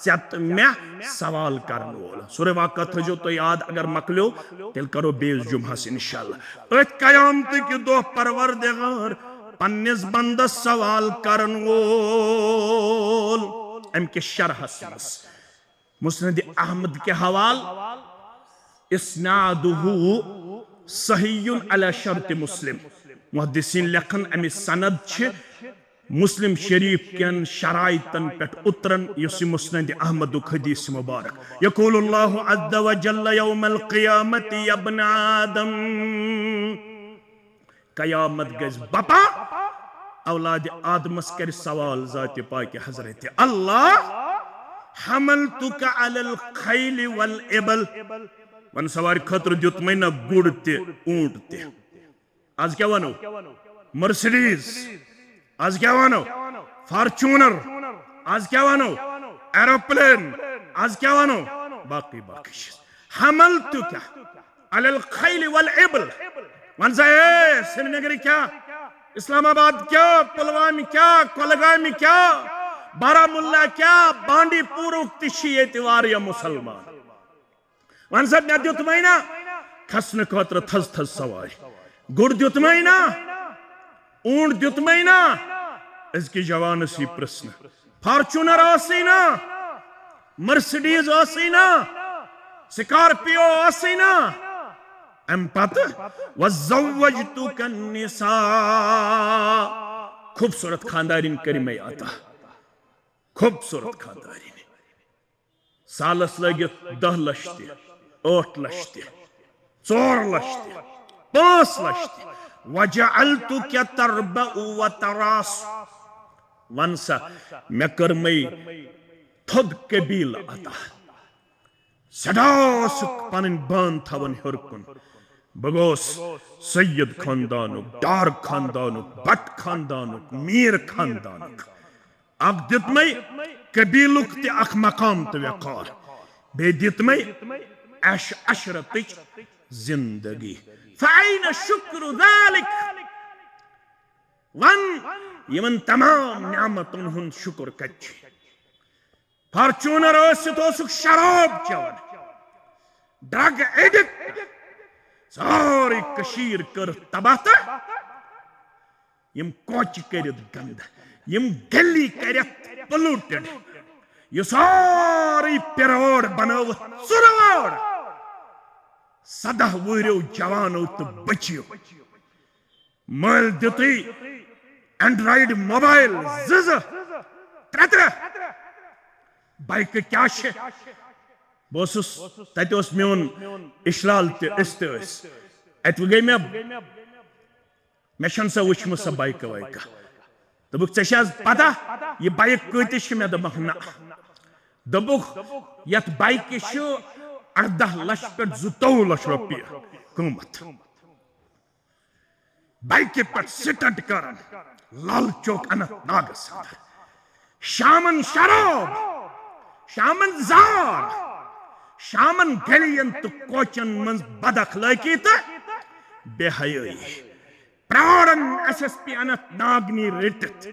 ژےٚ تہٕ مےٚ سوال کرن وول۔ سورہ واقعہ تھٲیزیو تُہۍ یاد، اگر مۄکلیو، تیٚلہِ کرو بیٚیِس جمعہس انشاءاللہ۔ أتھۍ قیامتہٕ کہِ دۄہ پروردگار پننِس بندس سوال کرن وول۔ امہِ کِس شرحس منٛز مسند احمد کہِ حوالہٕ، اسنادہ صحیح علی شرط مسلم۔ محدثین لیکھن، امِچ سند چھِ مسلم شریف کٮ۪ن شرائطن پٮ۪ٹھ اترن، یُس یہِ مسند احمدُک حدیث مبارک۔ یقول اللہ عز وجل یوم القیامت یا ابن آدم، قیامت گژھِ بپا، اولاد آدمس کرِ سوال ذات پاک حضرت اللہ، حملتک علی الخیل والابل، ون سوارِ خٲطرٕ دیُتمے نہ گُر تہِ، اونٹ تہِ۔ از کیٛاہ ونو؟ مرسڈیز۔ از کیٛاہ ونو؟ فارچونر۔ از کیٛاہ ونو؟ ایروپلین۔ از کیٛاہ ونو؟ باقٕے باقٕے چیٖز۔ حملتک علی الخیل والابل۔ ون سا، اے سرینگر کیا، اسلام آباد کیا، پلوامہ کیا، کولگامہ کیا، بارہمولہ کیا، بانڈی پورک تہِ چھِ ییٚتہِ واریاہ مسلمان۔ ون سا، مےٚ دیُتمے نا کھسنہٕ خٲطرٕ تھز تھز سوارِ، گُر دیُتمے نا، اونٹ دیُتمے نا۔ أزکِس جوانس یی پرژھنہٕ، فارچونر ٲسٕے نا، مرسڈیز ٲسٕے نا، سکارپیو ٲسٕے نا۔ امہِ پتہٕ، وزوجتک النساء، خوبصورت خاندارین کٔرۍ مےٚ عطا، خوبصورت خاندارین۔ سالس لٲگِتھ دہ لچھ تہِ، ٲٹھ لچھ تہِ، ژور لچھ تہِ، پانٛژھ لچھ تہِ۔ وجعلتک تربع وتراس۔ وَن سا، مےٚ کٔرمَے تھوٚد قبیٖلہٕ عطا۔ سٮ۪ٹھاہ اوسُکھ پنٕنۍ بٲن تھاوان ہیوٚر کُن۔ بہٕ گوس سید خاندانُک، ڈار خاندانُک، بٹ خاندانُک، میٖر خاندانُک۔ اکھ دیُتمَے قبیٖلُک تہِ اکھ مقام تہٕ وقار، بیٚیہِ دیُتمَے عیش عشرتٕچ زندگی۔ فَأَيْنَ شُكْرُ ذَلِكَ؟ وَن، یِمن تمام نعمتن ہُنٛد شُکر کتہِ چھُ؟ فارچونر ٲسِتھ اوسُکھ شراب چٮ۪وان، ڈرگ ایڈکٹ، سٲرٕے کٔشیٖر کٔرٕتھ تباہ تہٕ یِم کوچہِ کٔرِتھ گنٛدٕ، یِم گلی کٔرِتھ پولوٹڈ، یہِ سٲرٕے پیروڈ بنٲوٕتھ ژُروڈ۔ سداہ وُہریو جوانو تہٕ بچیو۔ مٲلۍ دیُتُے اینڈرایڈ موبایل زٕ زٕ، ترٛےٚ ترٛےٚ۔ بایکہٕ کیٛاہ چھِ؟ بہٕ اوسُس، تَتہِ اوس میون اِشلال تہِ، أسۍ تہِ ٲسۍ۔ اَتہِ گٔے مےٚ، مےٚ چھَنہٕ سۄ وٕچھمٕژ، سۄ بایکہٕ وایکہٕ۔ دوٚپُکھ، "ژےٚ چھِ حظ پَتہ یہِ بایِک کۭتِس چھِ؟" مےٚ دوٚپمَکھ، "نہ۔" دوٚپُکھ، "یَتھ بایکہِ چھُ اَرداہ لَچھ پٮ۪ٹھ زٕتووُہ لَچھ رۄپیہِ قۭمَتھ۔" بایکہِ پٮ۪ٹھ سٹنٹ کران لال چوک اننت ناگس اندر۔ شامن شراب، شامن زار، شامن گلین تہٕ کوچن منٛز بد اخلٲقی تہٕ بے حیٲیی۔ پرارن S S P Anant Nag نی رٔٹِتھ۔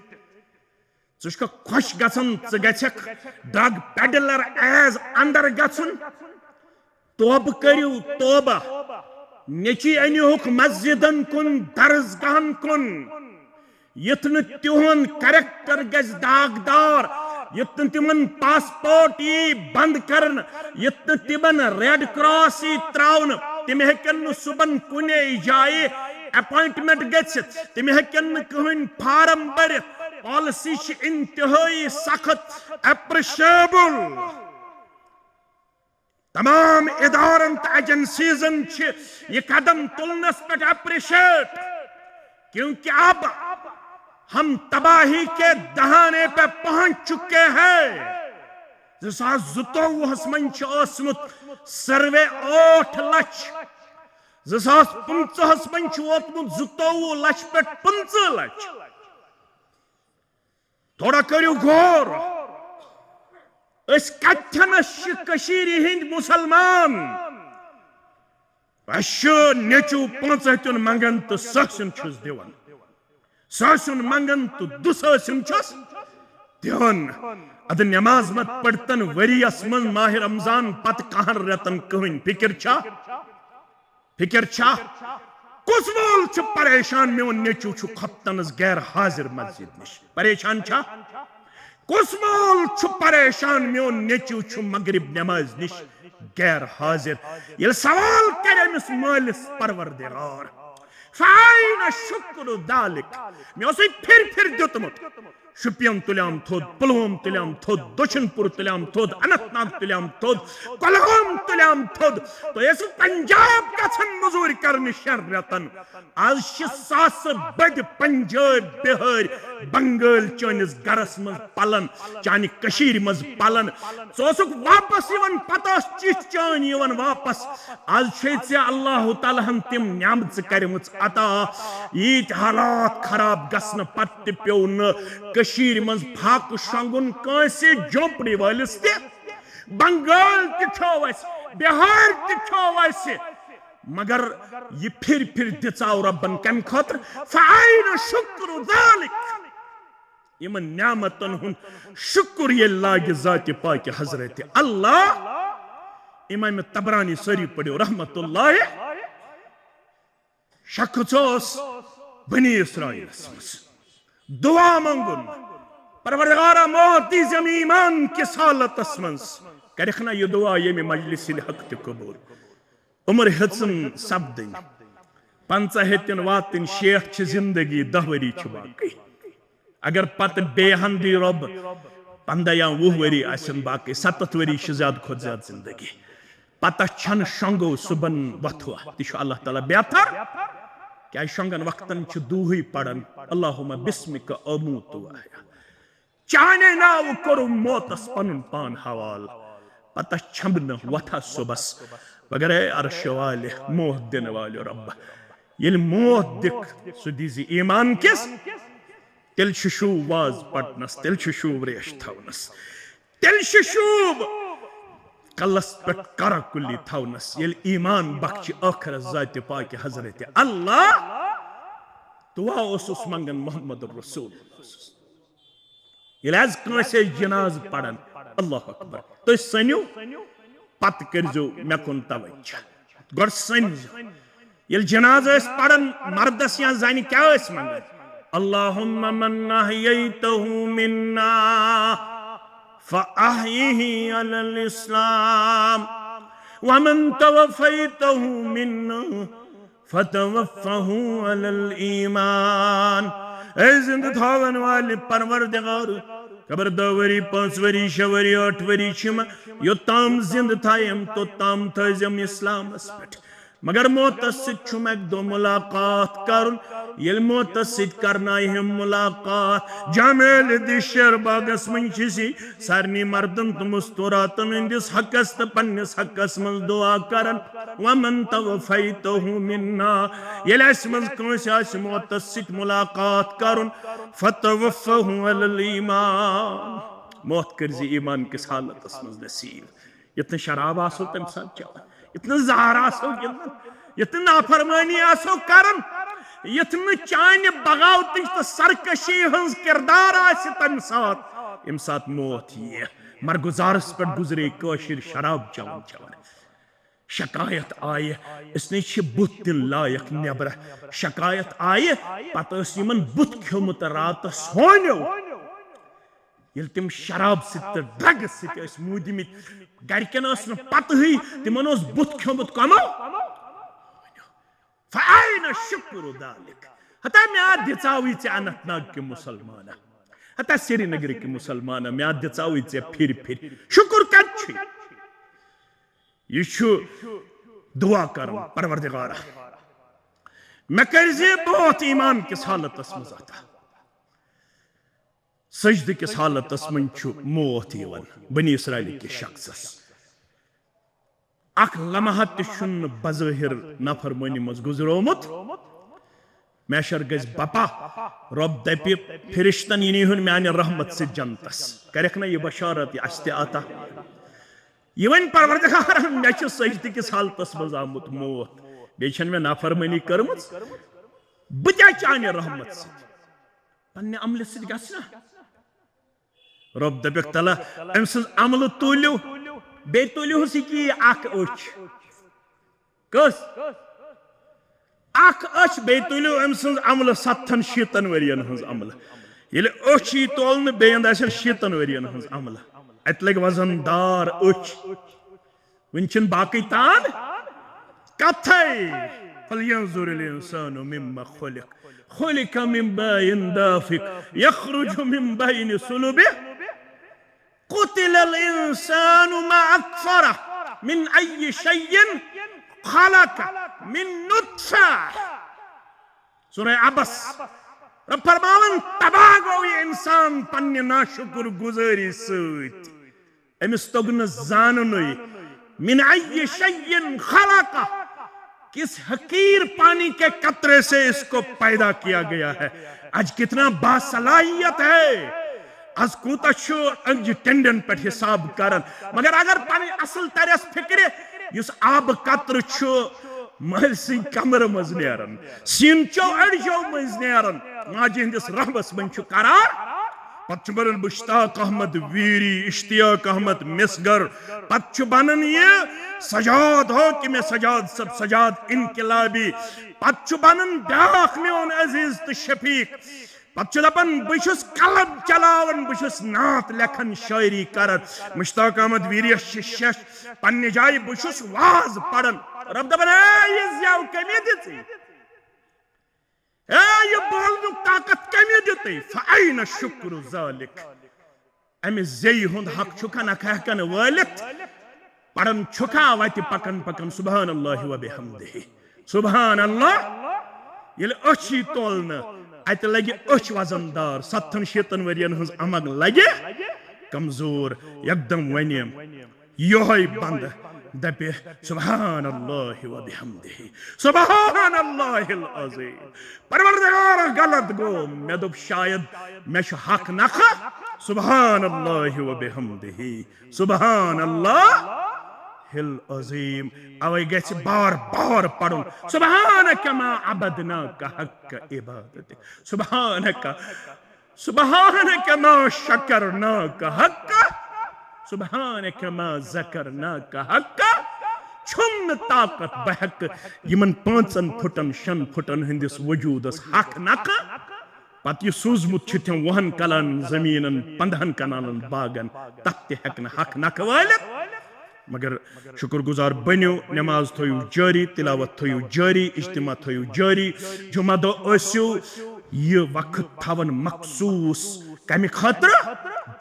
ژٕ چھُکھا خۄش گژھان ژٕ گژھکھ ڈرگ پیڈلر ایز اندر گژھُن؟ توبہٕ کٔرِو توبہٕ۔ نیٚچی أنِہُکھ مسجدن کُن، درسگاہن کُن۔ یُتھ نہٕ تِہُنٛد کریکٹر گژھِ داغدار، یُتھ نہٕ تِمن پاسپورٹ یی بند کرنہٕ، یُتھ نہٕ تِمن ریڈ کراس یی تراونہٕ، تِم ہیٚکن نہٕ صُبحن کُنے جایہِ اپوائنٹمنٹ گٔژھِتھ، تِم ہیٚکن نہٕ کٕہٕنۍ فارم بٔرِتھ۔ پالیسی چھِ انتہٲئی سخت، اپریشیبل۔ تمام ادارن تہٕ ایجنسیزن چھِ یہِ قدم تُلنس پٮ۪ٹھ اپریشیٹ، کیونکہ اب ہم تباہی کے دہانے پہ پہنچ چکے ہیں۔ زٕ ساس زٕتووُہس منٛز چھُ اوسمُت سروے ٲٹھ لچھ، زٕ ساس پٕنٛژٕہس منٛز چھُ ووتمُت زٕتووُہ لچھ پٮ۪ٹھ پٕنٛژٕہ لچھ۔ تھوڑا کٔرِو غور، أسۍ کتھنس چھِ کٔشیٖرِ ہٕنٛدۍ مُسلمان۔ اَسہِ چھُ نیٚچوٗ پانٛژھ ہتیُن منٛگان تہٕ ساسیُن چھُس دِوان، ساسیُن منٛگان تہٕ دُساسیُن چھُس دِوان۔ اَدٕ نماز مت پٔرتن ؤریَس منٛز ماہِ رمضان پتہٕ کہن رٮ۪تن کٕہٕنۍ، فکر چھا؟ فکر چھا؟ کُس مول چھُ پریشان میون نیٚچوٗ چھُ خۄفتنس غیر حاضر مسجد نِش؟ پریشان چھا؟ کُس مول چھُ پریشان میون نیٚچوٗ چھُ مغرب نمازِ نِش غیر حاضر؟ ییٚلہِ سوال کرِ أمِس مٲلِس پروردگار، فَأَيْنَ شُكْرُ ذَلِكَ؟ مےٚ اوسُے پھِرِ پھِرِ دیُتمُت۔ شُپین تُلیام تھوٚد، پُلووم تُلیام تھوٚد، دٔچھُن پوٗر تُلیام تھوٚد، اننت ناگ تُلیام تھوٚد، کۄلگوم تُلیام تھوٚد۔ تُہۍ ٲسِو پنجاب گژھان مٔزوٗرۍ کرنہِ شٮ۪ن رٮ۪تن۔ از چھِ ساسہٕ بٔدۍ پنجٲبۍ، بِہٲرۍ، بنگٲلۍ چٲنِس گرس منٛز پلان، چانہِ کٔشیٖرِ منٛز پلان۔ ژٕ اوسُکھ واپس یِوان، پتہٕ ٲس چِٹھۍ چٲنۍ یِوان واپس۔ از چھے ژےٚ اللہ تعالیٰ ہن تِم نعمژٕ کرِمٕژ عطا۔ ییٖتۍ حالات خراب گژھنہٕ پتہٕ تہِ پیوٚو نہٕ کٔشیٖرِ منٛز فاقہٕ شۄنٛگُن کٲنٛسہِ جھونپڑی وٲلِس تہِ۔ بنگال تہِ چھوو اَسہِ، بِہار تہِ چھوو اَسہِ، مگر یہِ پھِرِ پھِرِ دِژاو رۄبن کمہِ خٲطرٕ؟ فَأَيْنَ شُكْرُ ذَلِكَ؟ یِمن نعمتن ہُنٛد شُکر ییٚلہِ لاگہِ ذاتِ پاکہِ حضرت اللہ، امام طبرانی، سٲری پٔرِو رحمت اللہ۔ شخص اوس بنی اسرائیلس منٛز دعا منٛگُن، پروردگارا موت دیٖزٮ۪م ایمان کِس حالتس منٛز۔ کرکھ نا یہِ دعا ییٚمہِ مجلس ہٕنٛدِ حق تہِ قبول؟ عمر ہیٚژٕن سپدٕنۍ۔ پنٛژاہ ہیٚتِن واتٕنۍ، شیٹھ چھِ زندگی، دَہ ؤری چھِ باقٕے۔ اگر پتہٕ بیٚیہِ ہن دی رۄب پنٛداہ یا وُہ ؤری آسن باقٕے، ستتھ ؤری چھِ زیادٕ کھۄتہٕ زیادٕ زندگی۔ پتہ چھنہٕ شۄنٛگو صُبحن وۄتھوا، تہِ چھُ اللہ تعالیٰ بہتر۔ کیٛازِ شۄنٛگن وقتن چھِ دُہٕے پران، اللہم بسمک اموت و احیا۔ چانے ناو کوٚرُم موتس پنُن پان حوالہٕ۔ پتہ چھمبنہٕ وۄتھا صبحس، مگر اے عرشہِ والہِ، موت دِنہٕ والہِ رۄب، ییٚلہِ موت دِکھ، سُہ دیٖزِ ایمان کِس۔ تیٚلہِ چھُ شوٗب واز پرنس، تیٚلہِ چھُ شوٗب ریش تھاونس، تیٚلہِ چھُ شوٗب کلس پٮ۪ٹھ کرا کُلی تھاونس، ییٚلہِ ایمان بخشہِ ٲخرت ذاتِ پاکہِ حضرت اللہ۔ دعا اوسُس منگان محمد رسول اللہ۔ ییٚلہِ حظ کٲنٛسہِ أسۍ جنازٕ پران، اللہ اکبر، تُہۍ سٔنِو، پتہٕ کٔرۍزیو مےٚ کُن توجہ۔ گۄڈٕ سٔنۍزیو۔ ییٚلہِ جنازٕ ٲسۍ پران، مردس یا زنہِ کیٛاہ ٲسۍ منگان؟ اللہم من احییتہ منا فاحیہ علی الاسلام، ومن توفیتہ منا فتوفہ علی الایمان۔ اے زندٕ تھاون والہِ پروردگار، خبر دہ ؤری، پانٛژھ ؤری، شےٚ ؤری، ٲٹھ ؤری چھِ یِم، یوٚتام زندٕ تھایم، توٚتام تھٲیزٮ۪م اسلامس پٮ۪ٹھ۔ مگر موتس سۭتۍ چھُم اکہِ دۄہ ملاقات کرُن۔ ییٚلہِ موتس سۭتۍ کرنایہِ ہم ملاقات، جامع علی دِشر باغس منٛز چھِ سی سارنٕے مردن تہٕ مستوراتن ہٕنٛدِس حقس تہٕ پننِس حقس منٛز دعا کران۔ ومن توفیتہ منا، ییٚلہِ اسہِ منٛز کٲنٛسہِ آسہِ موتس سۭتۍ ملاقات کرُن، فتوفہ علی الایمان، موت کٔرزِ ایمان کِس حالتس منٛز نصیب۔ یتھ نہٕ شراب آسو تمہِ ساتہٕ چٮ۪وان، یتھ نہٕ زہر آسو گِنٛدان، یتھ نہٕ نافرمٲنی آسو کران، یتھ نہٕ چانہِ بغاوتٕچ تہٕ سرکشی ہٕنٛز کردار آسہِ تمہِ ساتہٕ، ییٚمہِ ساتہٕ موت یِیہِ۔ مرگُزارس پٮ۪ٹھ گُزرے کٲشِر شراب چٮ۪وان چٮ۪وان۔ شکایت آیہِ، أسۍ نے چھِ بُتھ دِنہٕ لایق نٮ۪برٕ۔ شکایت آیہِ، پتہٕ ٲسۍ یِمن بُتھ کھیوٚمُت راتس ہونیو۔ ییٚلہِ تِم شراب سۭتۍ تہٕ ڈرگس سۭتۍ ٲسۍ موٗدمٕتۍ، گرِکٮ۪ن ٲس نہٕ پتہٕے تِمن اوس بُتھ کھیوٚمُت کمو۔ فأین شکر ذالک؟ ہتا مےٚ دِژاوٕے ژےٚ اننت ناگ کہِ مسلمانہ، ہتا سرینگرٕ کہِ مسلمانہ، مےٚ دِژاوٕے ژےٚ پھِرِ پھِرِ۔ شکر کتہِ چھُے؟ یہِ چھُ دعا کران، پروردگارا، مےٚ کٔرۍ زِ موت ایمان کِس حالتس منٛز عطا۔ سجدٕ کِس حالتس منٛز چھُ موت یِوان بنی اسرائیل کِس شخصس۔ اکھ لمحہ تہِ چھُنہٕ بظٲہر نافرمٲنی منٛز گُزرومُت۔ محشر گژھِ بپا، رۄب دپہِ، فرشتن، یہِ نیٖہُن میانہِ رحمت سۭتۍ جنتس۔ کرکھ نہ یہِ بشارت، یہِ اسہِ تہِ عطا۔ یہِ وۄنۍ پروردگارن، مےٚ چھُ سجدٕ کِس حالتس منٛز آمُت موت، بیٚیہِ چھَنہٕ مےٚ نافرمٲنی کٔرمٕژ، بہٕ تہِ چانہِ رحمت سۭتۍ۔ پننہِ عملہِ سۭتۍ گژھِ نا۔ رۄب دپکھ تلہ، أمۍ سٕنٛز عملہٕ تُلِو، بیٚیہِ تُلِہُس یہِ کہِ اکھ أچھ۔ کٔژ؟ اکھ أچھ، بیٚیہِ تُلِو أمۍ سٕنٛز عملہٕ ستتھن شیٖتن ؤرین ہٕنٛز عملہٕ۔ ییٚلہِ أچھ یی تولنہٕ، بیٚیہِ اندٕ آسن شیٖتن ؤرین ہٕنٛز عملہٕ۔ اتہِ لگہِ وزن دار أچھ۔ وٕنہِ چھِنہٕ باقٕے تان کتھے۔ فلینظر الانسان مما خلق، خلق من ماء دافق، یخرج من بین صلبہ۔ قتل الانسان ما اکفرہ، من ای شیء خلقہ، من نطفہ۔ سورہ عبس۔ رب فرماوان، تباہ گوٚو یہِ انسان پننہِ ناشکر گزٲری سۭتۍ۔ أمِس توٚگ نہٕ زاننُے۔ من ای شیء خلقہ، کس حقیر پانی کے قطرے سے اس کو پیدا کیا گیا ہے۔ آج کتنا باصلاحیت ہے، از کوٗتاہ چھُ أنٛگجہِ ٹٮ۪نٛڈٮ۪ن پٮ۪ٹھ حساب کران۔ مگر اگر پنٕنۍ اصل ترٮ۪س فکرِ، یُس آبہٕ قطرٕ چھُ مٲلۍ سٕنٛدِ کمرٕ منٛز نیران، سیٖنچو أڈجو مٔنٛزۍ نیران، ماجہِ ہٕنٛدِس رحمس منٛز چھُ قرار۔ پتہٕ چھُ بنان مشتاق احمد ویری، اشتیاق احمد مسگر۔ پتہٕ چھُ بنان یہِ سجاد ہو کہ میں سجاد سب سجاد انقلابی۔ پتہٕ چھُ بنان بیاکھ میون عزیز تہٕ شفیق۔ پتہٕ چھُ دپان، بہٕ چھُس قلم چلاوان، بہٕ چھُس نعت لیکھان، شٲعری کران۔ مشتاق احمد ویریس چھِ شش پننہِ جایہِ، بہٕ چھُس واز پران۔ رب دپان، اے، یہِ زٮ۪و کٔمۍ دِژٕے؟ اے، یہِ بولنُک طاقت کٔمۍ دیُتُے؟ فأین شکر ذالک؟ امہِ زیٚیہِ ہُنٛد حق چھُکھا نہ ہٮ۪کان وٲلِتھ؟ پران چھُکھا وتہِ پکان پکان سبحان اللہ و بحمدہ؟ سبحان اللہ۔ ییٚلہِ أچھ یی تولنہٕ، اتہِ لگہِ أچھ وزن دار، ستتھن شیٖتن ؤرین ہٕنٛز امنگ لگہِ کمزور۔ یکدم ونہِ یۄہے بندٕ، دپہِ، سبحان اللہ و بحمدہ، سبحان اللہ العظیم، پروردگار، غلط گوٚو، مےٚ دوٚپ شاید مےٚ چھُ حق نکھٕ، سبحان اللہ و بحمدہ، سبحان اللہ العظیم۔ اوے گژھِ بار بار پرُن، سبحانک ما عبدناک حق عبادتک، سبحانک، سبحانک ما شکرناک حق، سبحانک ما ذکرناک حق۔ چھُنہٕ طاقت بہٕ ہیٚکہٕ یِمن پانٛژن پھُٹن، شٮ۪ن پھُٹن ہٕنٛدِس وجوٗدس حق نکھٕ۔ پتہٕ یہِ سوٗزمُت چھُ تٔمۍ وُہن کنالن زٔمیٖنن، پنٛداہن کنالن باغن، تتھ تہِ ہیٚکہٕ نہٕ حق نکھٕ وٲلِتھ۔ مگر شکر گزار بٔنِو، نماز تھٲیِو جٲری، تلاوت تھٲیِو جٲری، اجتماع تھٲیِو جٲری۔ جمعہ دۄہ ٲسِو یہِ وقت تھاوان مخصوٗص۔ کمہِ خٲطرٕ؟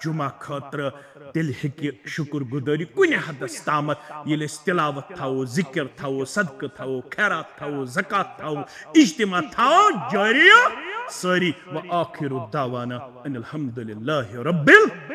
جمعہ خٲطرٕ۔ تیٚلہِ ہیٚکہِ شکر گزٲری کُنہِ حدس تامتھ، ییٚلہِ أسۍ تلاوت تھاوو، ذکر تھاوو، صدقہٕ تھاوو، خیرات تھاوو، زکات تھاوو، اجتماع تھاوو جٲری سٲری۔ وآخر دعوانا ان الحمد للہ رب ال